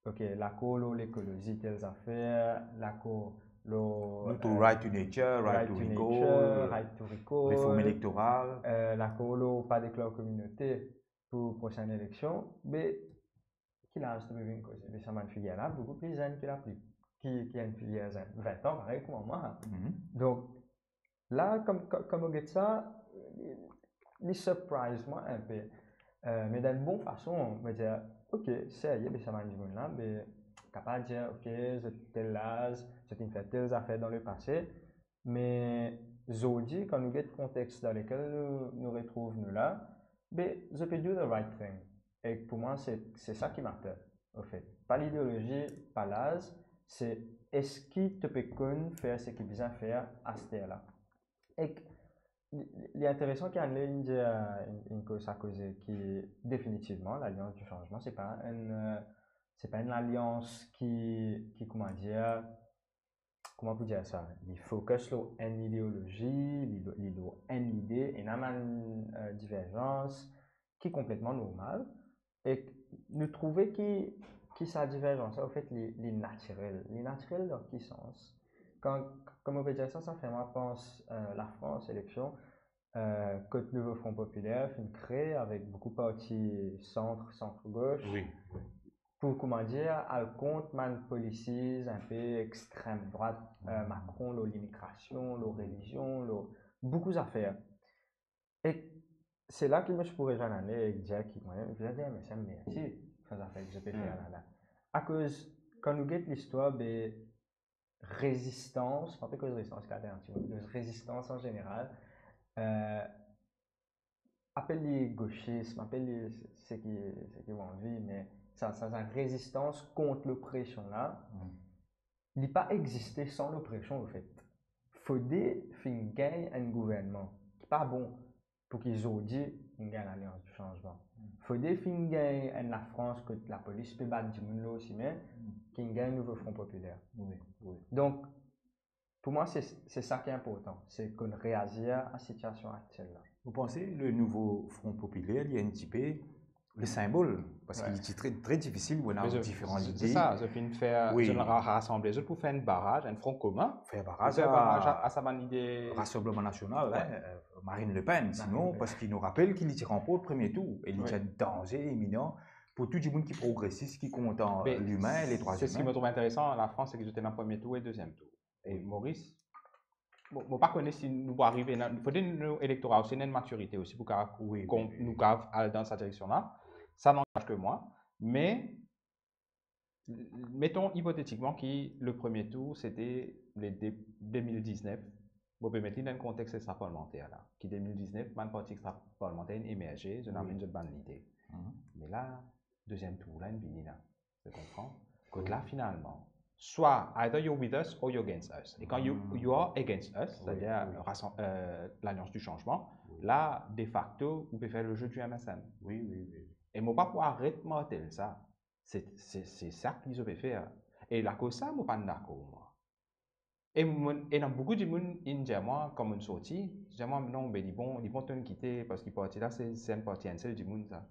ok, lakor lor lekolozi, tel zafer, lakor lor, nou tou, euh, right to nature, right to recall, right to recall, reform elektoral, euh, lakor lor pa deklar kominote pou prosenn eleksion, be ki laz to pe vinn koze? Be sa bann figir la boukou pli zenn ki lapli, ki, ki enn figir zenn, vin an, parey kouma mwa. Donk, la, kan, kan, kan mo get sa, li, li surprise mwa inpe. Euh, me dan enn bon fason, mo dir, ok, serye, be sa bann dimoun la, be, kapav dir, ok, zot tel laz, zot inn fer tel zafer dan lepase, me zordi, kan nou get kontex dan lekel nou, nou retrouv nou la, Be, zot pe do the right thing. Ek pou mwa, se, se sa ki matter, anfet. Pa lideolozi, pa laz, se eski to pe konn fer seki bizin fer aster la. Ek li, li, li interesan ki Anne inn dir, inn, inn koz sa koze ki definitivman, Lalians di Sanzman, se pa enn, eh, se pa enn lalians ki, ki, kouma dir, kouma pou dir sa, li focus lor enn ideolozi, li, li lor enn lide, ena bann, eh, diverzans ki konpletman normal. Ek nou trouve ki, ki sa diverzans la, anfet, li, li natirel. Li natirel dan ki sans? Kan, kan mo pe dir sa, sa fer mwa pans, eh, Lafrans, eleksion, eh, kot Nouvo Fron Popiler finn kree avek boukou parti sant, sant gos, wi, wi, pou, kouma dir, al kont bann policies inpe extrem drwat, eh, Macron, lor limigrasion, lor relizion, lor boukou zafer. E se la ki mo ti pou rezwenn Anne ek dir ki mwa, mo dir, mo dir, mersi, sa zafer ki zot pe fer la la. Akoz, kan nou get listwar, be, rezistans, pa pe koz rezistans ki alternativ, koz rezistans an zeneral, eh, apel li gosism, apel li seki, seki ou anvi, me sa, sa, sa rezistans kont lopresion la, li pa existe san lopresion, anfet. Fode finn gagn enn gouvernman ki pa bon pou ki zordi finn gagn Lalians di Sanzman. Fode finn gagn enn Lafrans kot lapolis pe bat dimoun lor sime, ki gagn Nouvo Fron Popiler. Wi, wi. Donk, pou mwa, se, se sa ki inportan, se konn reazir a sitiasion aktiel la. Ou panse le Nouvo Fron Popiler, li enn tipe le sinbol, parski li ti tre, tre difisil, ou ena diferan lide. Se sa, zot finn fer, wi, zot ra-, rasanble zot pou fer enn baraz, enn fron komin, fer baraz a, a sa bann lide. Rasanbleman Nasional, eh, Marine Le Pen, sinon, parski nou rapel ki li ti ranport premie tour, e li ti enn danze iminan pou tou dimoun ki progresis, ki kontan limin, le drwa imin. Se seki mo trouv interesan, Lafrans, se ki zot ena premie tour e deziem tour. E Moris, bon, mo pa kone si nou pou arive la, fode nou elektora osi ena enn matirite osi pou kav, wi, wi, wi, nou kav al dan sa direksion la. Sa n'engage que moi, me meton ipotetikman ki le premie tour, sete le de-, de mil diznef, mo pe met li dan konteks extraparlmanter la, ki de mil diznef, bann parti extraparlmanter inn emerze, zot inn amenn zot bann lide. Me la, deziem tour la inn vini la. Ou konpran? Kot la, finalman, swa either you're with us or you're against us. E kan you, you are against us, wi, setadir, wi, rasan-, eh, Lalians di Sanzman, wi, la, de facto, ou pe fer le jeu du M S M. Wi, wi, wi. E mo pa pou aret martel sa. Se, se, se sa ki zot pe fer. E lakoz sa, mo pa'nn dakor, mwa. E mo, ena boukou dimoun inn dir mwa, kan mo'nn sorti, dir mwa, "Non, be li bon, li bon to'nn kite, parski parti la, se, se enn parti enn sel dimoun sa."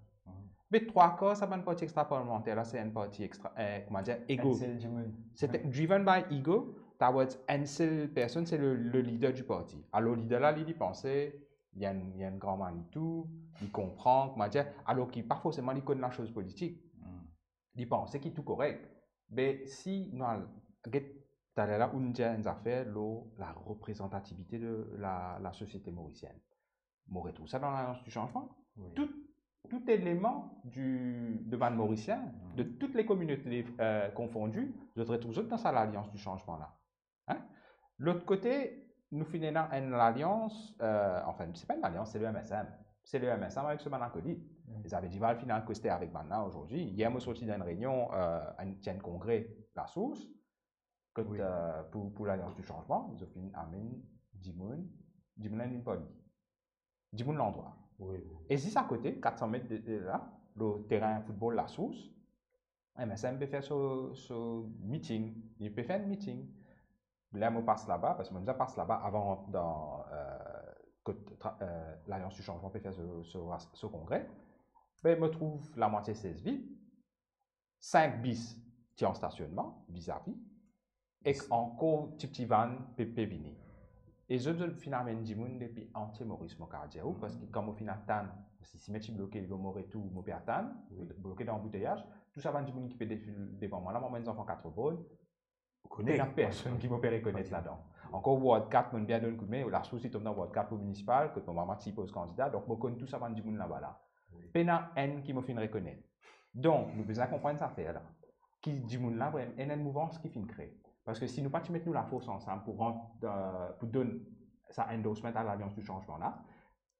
Be trwa kar sa bann parti extraparlmanter la, se enn parti extra, eh, kouma dir, ego. Enn sel dimoun. Se driven by ego, towards enn sel personn, se le, le lider du parti. Alor, lider la, li, li panse, li enn, li enn gran Manitou, li konpran, kouma dir, alor ki pa forseman li konn lasoz politik. Li panse ki tou korek. Be si nou al get, taler la, ou'nn dir enn zafer lor la reprezantativite de la, la sosiete morisienn. Mo retrouv sa dan Lalians di Sanzman. Wi. Tout, tout eleman du, de bann Morisien, de tout le kominote, eh, konfondi, zot retrouv zot dan sa Lalians di Sanzman la. Hein? Lot kote, nou finn ena enn lalians, eh, anfin, se pa enn lalians, se le M S M. Se le M S M avek so bann akolit. Xavier Duval finn al koste avek bann la azordi. Yer, mo sorti dan enn reynion, eh, enn, ti enn kongre Lasours, kot, eh, pou, pou Lalians di Sanzman, zot finn amenn dimoun, dimoun la inn vinn parli. Dimoun landrwa. Wi, wi. E zis akote, kat san met de, de la, lor terin foutbol Lasours, M S M pe fer so, so meeting, li pe fer enn meeting. Ler mo pas laba, parski mo bizin pas laba avan rant dan, eh, kot tra-, eh, Lalians di Sanzman pe fer so, so, so kongre. Be, mo trouv lamwatie sez vid, sink bis ti an stasionnman, bizavi, ek ankor tipti vann pe, pe vini. E zot, zot finn amenn dimoun depi antie Moris, mo kav dir ou, parski kan mo finn atann, parski sime ti bloke lor mo retour, mo pe atann, bloke dan anbouteyaz, tou sa bann dimoun ki pe defil devan mwa la, mwa, mo enn zanfan Quatre-Vosges, pena personn ki mo pe rekonet ladan. Ankor Ward kat, mo'nn bien donn koudme, Lasours ti tom dan Ward kat pou minisipal, kot mo mama ti poz kandida, donk mo konn tou sa bann dimoun laba la. Pena enn ki mo finn rekonet. Donk, nou bizin konpran sa zafer la. Ki dimoun la, vrem-, ena enn mouvans ki finn kree. Parski si nou pa ti met nou lafors ansam pou rant, eh, pou donn sa endorsement a Lalians di Sanzman la,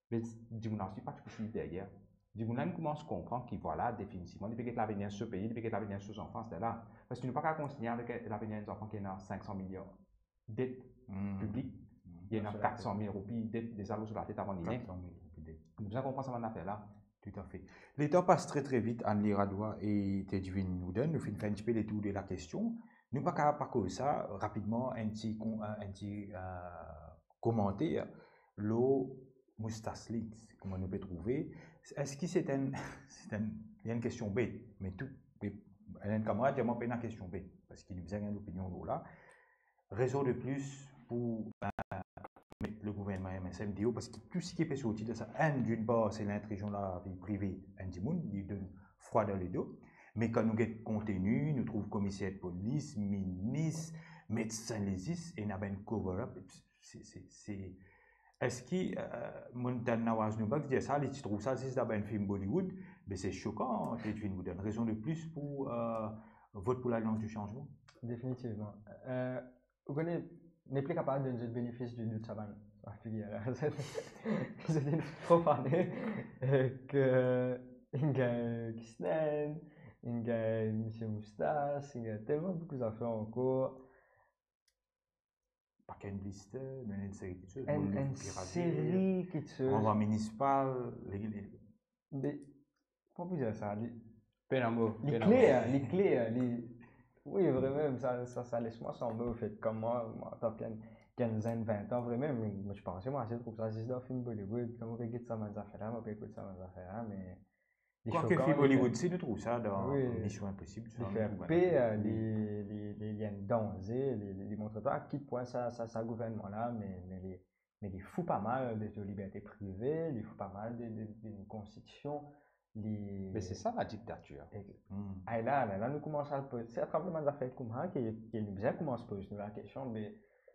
be dimoun la osi pa ti pou swiv deryer. dimoun la inn koumans konpran ki, vwala, definitivman, li pe get lavenir so pei, li pe get lavenir so zanfan, etsetera. Parski nou pa kapav kontigne avek lavenir enn zanfan ki ena sink san milyon det piblik, li ena kat san mil roupi det deza lor so latet avan li ne. Kat san mil roupi det. Nou bizin konpran sa bann zafer la. Toutafe. Letan pas tre, tre vit, Anne Liradua e Tedwin Wooden, nou finn fer enn tipe letour de lakestion. Nou pa kapav pa koz sa, rapidman, enn ti kon-, enn ti, eh, komanter lor moustas li, kouma nou pe trouve. Eski se enn, se enn, li enn kestion bet, me tou, me, enn kamarad dir mwa pena kestion bet, parski nou bizin gagn lopinion lor la. Rezon de plis pou, eh, met le gouvernman M S M deor, parski tou seki pe sorti de sa, enn, d'une part, se lintrizion lavi prive enn dimoun, li donn frwa dan ledo, me kan nou get konteni, nou trouv komiser polis, minis, medsin lezis, ena bann cover-up, se, se, se, eski, eh, mo'nn tann Nawaz Neubach dir sa, li ti trouv sa zis dan bann fim Bollywood, me se sokan, Tedwin Wooden. Rezon de plis pou, eh, vot pou Lalians di Sanzman? Definitivman. Eh, ou kone, nepli kapav donn zot benefis di dout sa bann, sa figir la. Zot inn tro fane, eh, ki inn gagn Kisten, inn gagn Misie Moustas, inn gagn telman boukou zafer ankor. Paket blister, nou ena enn seri kiksoz, enn, enn seri kiksoz. Ranvwa minisipal, li, li, me, kouma pou dir sa, li, pena mo, li pena mo. Kler, li kler, li, wi, vremem, sa, sa, sa les mwa sanble, anfet, kouma, mwa, antan ki enn, ki enn zenn vin an, vremem, mo ti panse, mwa, si trouv sa zis dan fim Bollywood, kan mo pe get sa bann zafer la, mo pe ekout sa bann zafer la, me Li sokan, li fer, Bollywood, si nou trouv sa dan, wi, Mission Impossible, li fer per, li, li, li, li enn danze, li, li, li montre twa a ki pwin sa, sa, sa gouvernman la, me, me li, me li fou pa mal de, de liberte prive, li fou pa mal de, de, de nou konstitision, li... Me se sa la diktatir. Ek, hmm, ay la, la, la, nou koumans al poz, se atraver bann zafer koumsa ki, ki nou bizin koumans poz nou lakestion, me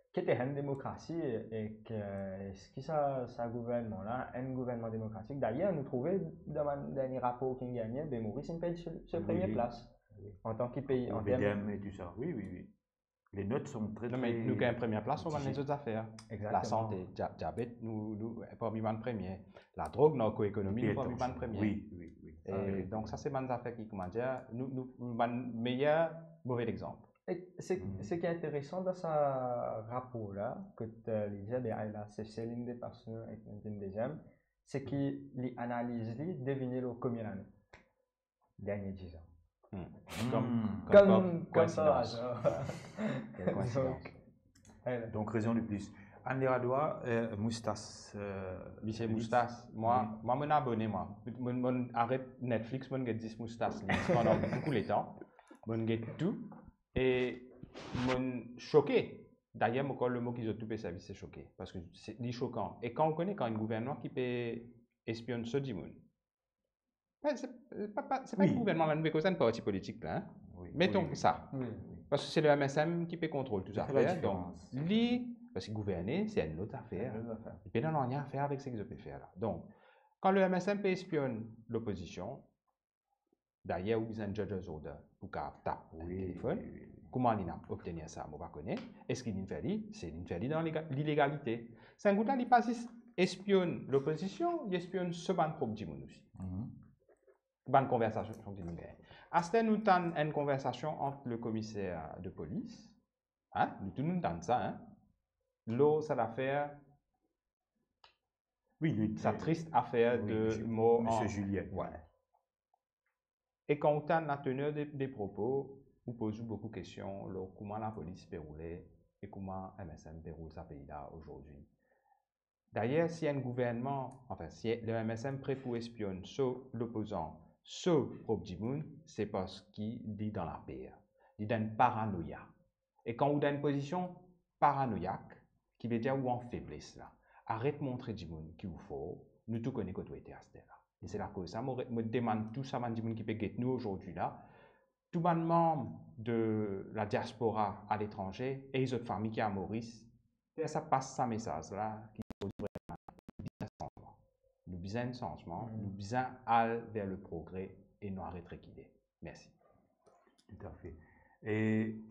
ki ete enn demokrasi, ek, eh, eski sa, sa gouvernman la, enn gouvernman demokratik? Dayer, nou trouve dan bann dernie rapor ki inn gagne, be Moris inn pran se, se, wi, premie, wi, plas, wi, antan ki pei, an term, O B D M e tou sa. Wi, wi, wi. Les notes sont très, non, me très, nou gagn premie plas lor bann lezot zafer. Exactement. Lasante, dia-, diabet, nou, nou parmi bann premie. Ladrog, narko-ekonomi, nou parmi bann premie. Wi, wi, wi. E donk, sa se bann zafer ki, kouma dir, nou, nou, nou bann meyer move legzanp. E se, mhm, seki interesan dan sa rapor la, kot, eh, li dir, be, ay la, Sesel inn depas nou ek nou vinn deziem, seki li analiz li devine lor komie lane? Dernie diz an. Hmm. Kom, hmm, kom, kom, kom par koinsidans. Kel koinsidans. Donk, Donk, rezon de plis. Anne Liradua, eh, moustas, eh, Misie Moustas, mwa, wi, mwa, mo'nn abone, mwa. Mo'nn, mo'nn aret Netflix, mo'nn get zis moustas li pandan boukou letan. Mo'nn get tou. E mo'nn soke. Dayer, mo krwar lemo ki zot tou pe servi, se soke. Parski se, li sokan. E kan ou kone, kan enn gouvernman ki pe espionn so dimoun, Be, se, se pa, pa, se pa, wi, gouvernman, me nou pe koz enn parti politik la, hein. Wi, meton, wi, wi, sa. Wi, wi. Parski se le M S M ki pe kontrol tou zafer, donk, li, parski gouverne, se enn lot zafer. Enn lot zafer. Li pena nanye a fer avek seki zot pe fer la. Donk, kan le M S M pe espionn lopozision, dayer ou bizin judge's order pou kapav tap enn telefonn. Wi, wi, wi, wi. Kouma li inn obtenir sa, mo pa kone. Eski li inn fer li? Se li inn fer li dan lega-, lilegalite. Sa enn kout la, li pa zis espionn lopozision, li espionn so bann prop dimoun osi. Mhm. Bann konversasion ki nou gagne. Aster nou tann enn konversasion ant le komiser de polis, hein, nou tou nou tann sa, hein, lor sa lafer, wi, li, sa tris afer, wi, de, misie, mor, misie an, Julien. Wi. E kan ou tann la teneur de, de propo, ou poz ou boukou kestion lor kouma lapolis pe roule e kouma M S M pe roul sa pei la azordi. Dayer, si enn gouvernman, anfin, si le M S M pre pou espionn so lopozan, so prop dimoun, se parski li dan laper, li dan enn paranoya. E kan ou dan enn pozision paranoyak, ki vedir ou an febles la, aret montre dimoun ki ou for, nou tou kone kot ou ete aster la. E se lakoz sa, mo re-, mo demann tou sa bann dimoun ki pe get nou azordi la, tou bann manm de ladiaspora aletranze e zot fami ki a Moris, fer sa, pas sa mesaz la, ki nou bizin sanzman. Nou bizin sanzman, mm, nou bizin al ver le progre e nou aret rekile. Mersi. Toutafe. E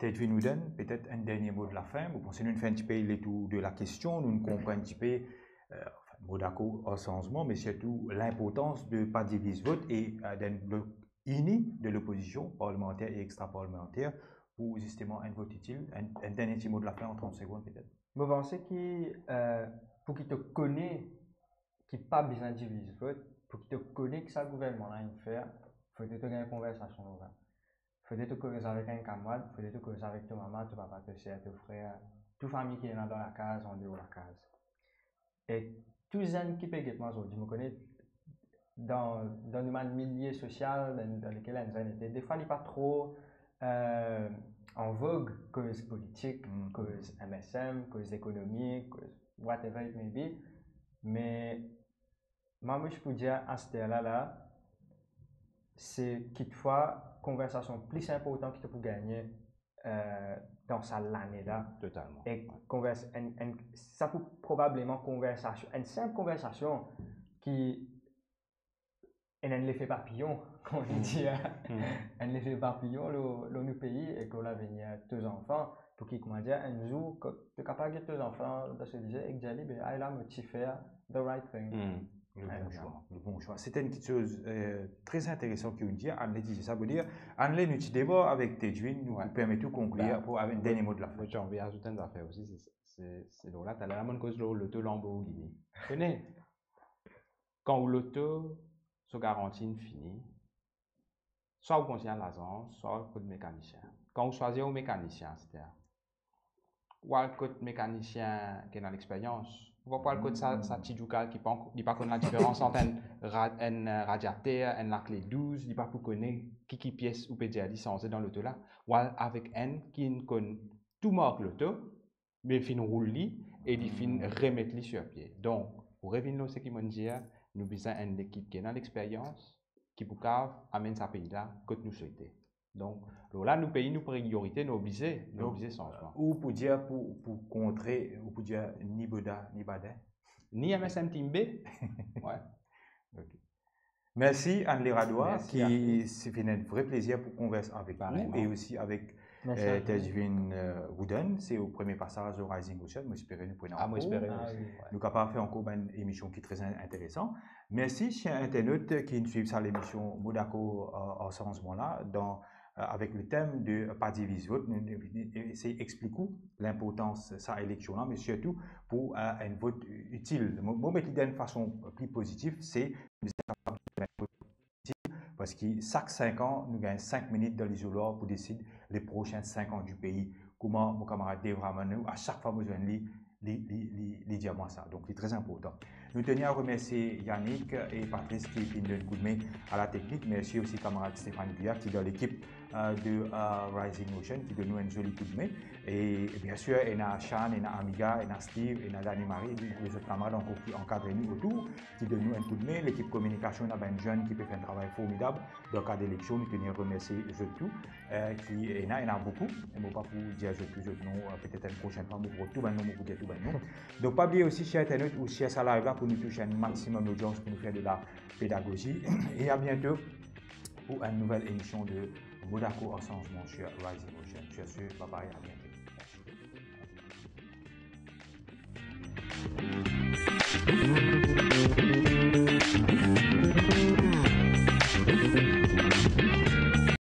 Tedwin Wooden, petet enn dernie mo de lafin. Mo panse nou fer enn tipe letour de lakestion, nou konpran enn tipe, eh, Mo dakor ar sanzman, me sirtou linportans de pa diviz vot e, euh, d'enn blok ini de lopozision, parlimanter e extra-parlimanter, pou zisteman enn vot itil. Enn, enn dernie ti mo de lafin an trant segonn petet. Mo panse ki, euh, pou ki to kone ki pa bizin diviz vot, pou ki to kone ki sa gouvernman la inn fer, fode to gagn konversasion lor la. Fode to koz avek enn kamarad, fode to koz avek to mama, to papa, to ser, to frer, tou fami ki ena dan lakaz, andeor lakaz. E tou zenn ki pe get mwa zordi, mo kone dan, dan nou bann milie sosial dan, dan lekel enn zenn ete, defwa li pa tro, euh, an vog koz politik, koz M S M, koz ekonomi, koz whatever it may be. Me mwa, mo ti pou dir aster la, la, se kitfwa konversasion pli inportan ki to pou gagne, euh, dan sa lane la. Totalman. E konvers-, enn, enn, sa pou probableman konversasion, enn sinp konversasion ki ena enn lefe papiyon, kouma nou dir, enn lefe papiyon lor, lor nou pei ek lor lavenir to zanfan, pou ki, kouma dir, enn zour, kan to kapav get to zanfan dan so lize ek dir li, be, ay la, mo ti fer the right thing. Le bon swa, le bon swa. Se enn kiksoz, euh, tre interesan ki ou'nn dir, Anle dir sa, pou dir, Anle, nou ti debor avek Tedwin, nou permet ou konklir pou avek enn dernie mo de lafin. Mo ti anvi azout enn zafer osi, se, se, se lor la, taler la, mo'nn koz lor loto Lamborghini. Kone, kan ou loto, so garanti inn fini, swa ou kontign al lazans, swa ou kot mekanisien. Kan ou swazir ou mekanisien, setadir, ou al kot mekanisien ki ena lexperyans. Ou pa pou al kot sa, sa ti djoukal ki pa, li pa konn ladiferans ant enn ra-, enn, euh, radiater, enn lakle douz, li pa pou kone ki, ki pies ou pe dir li sanze dan loto la. Ou al avek enn ki konn tou mark loto, me finn roul li e li finn remet li sir pie. Donk, pou revinn lor seki mo'nn dir, nou bizin enn lekip ki ena lexperyans, ki pou kav amenn sa pei la kot nou swete. Donk, lor la, nou pei, nou priyorite, nou oblize, nou oblize sanzman. Ou pou dir pou, pou kontre, ou pou dir ni Boda, ni Badin. Ni M S M Team B. Wi. Ok. Mersi Anle Radoy, ki se finn enn vre plezir pou konvers avek ou e osi avek, euh, Tedwin, euh, Wooden. Se ou premie pasaz lor Rising Ocean, mo espere nou pou ena ankor. Ah, mo espere osi. Nou kapav fer ankor bann emision ki tre in-, interesan. Mersi, ser internat ki swiv sa lemision Mo dakor ar, ar sanzman la, dan, euh, avek le tem de pa diviz vot, nou, nou, nou esey explik ou linportans sa eleksion la, me sirtou pou, euh, enn vot itil. Mo, mo met li dan enn fason pli pozitif, se Parski sak sink an, nou gagn sink minit dan lizolwar pou desid le prosin sink an di pei. Kouma mo kamarad Dave Raman, a sak fwa mo zwenn li, li, li, li, li dir mwa sa. Donk, li tre inportan. Nou tenir a remersie Yannick e Patrice ki, ki donn koudme a la teknik. Mersi osi kamarad Stéphane Guillard ki dan lekip, euh, de, euh, Rising Ocean, ki donn nou enn zoli koudme. E, e biensir, ena Shan, ena Amiga, ena Steve, ena Dani Marie, lezot kamarad ankor ki ankadre nou otour, ki donn nou enn koudme. Lekip kominikasion, ena bann zenn ki pe fer enn travay formidab dan kad eleksion. Nou tenir remersie zot tou, euh, ki ena, ena boukou. E mo pa pou dir zot tou zot nom, euh, petet enn prosin fwa, mo pou rod tou bann nom, mo pou dir tou bann nom. Donk, pa bliye osi, ser internat, ou ser sa live la pou nou touche enn maximum lodians, pou nou fer de la pedagozi. E a biento pou enn nouvel emision de Mo dakor ar sanzman sur Rising Ocean. Sur ce, bye bye, a biento.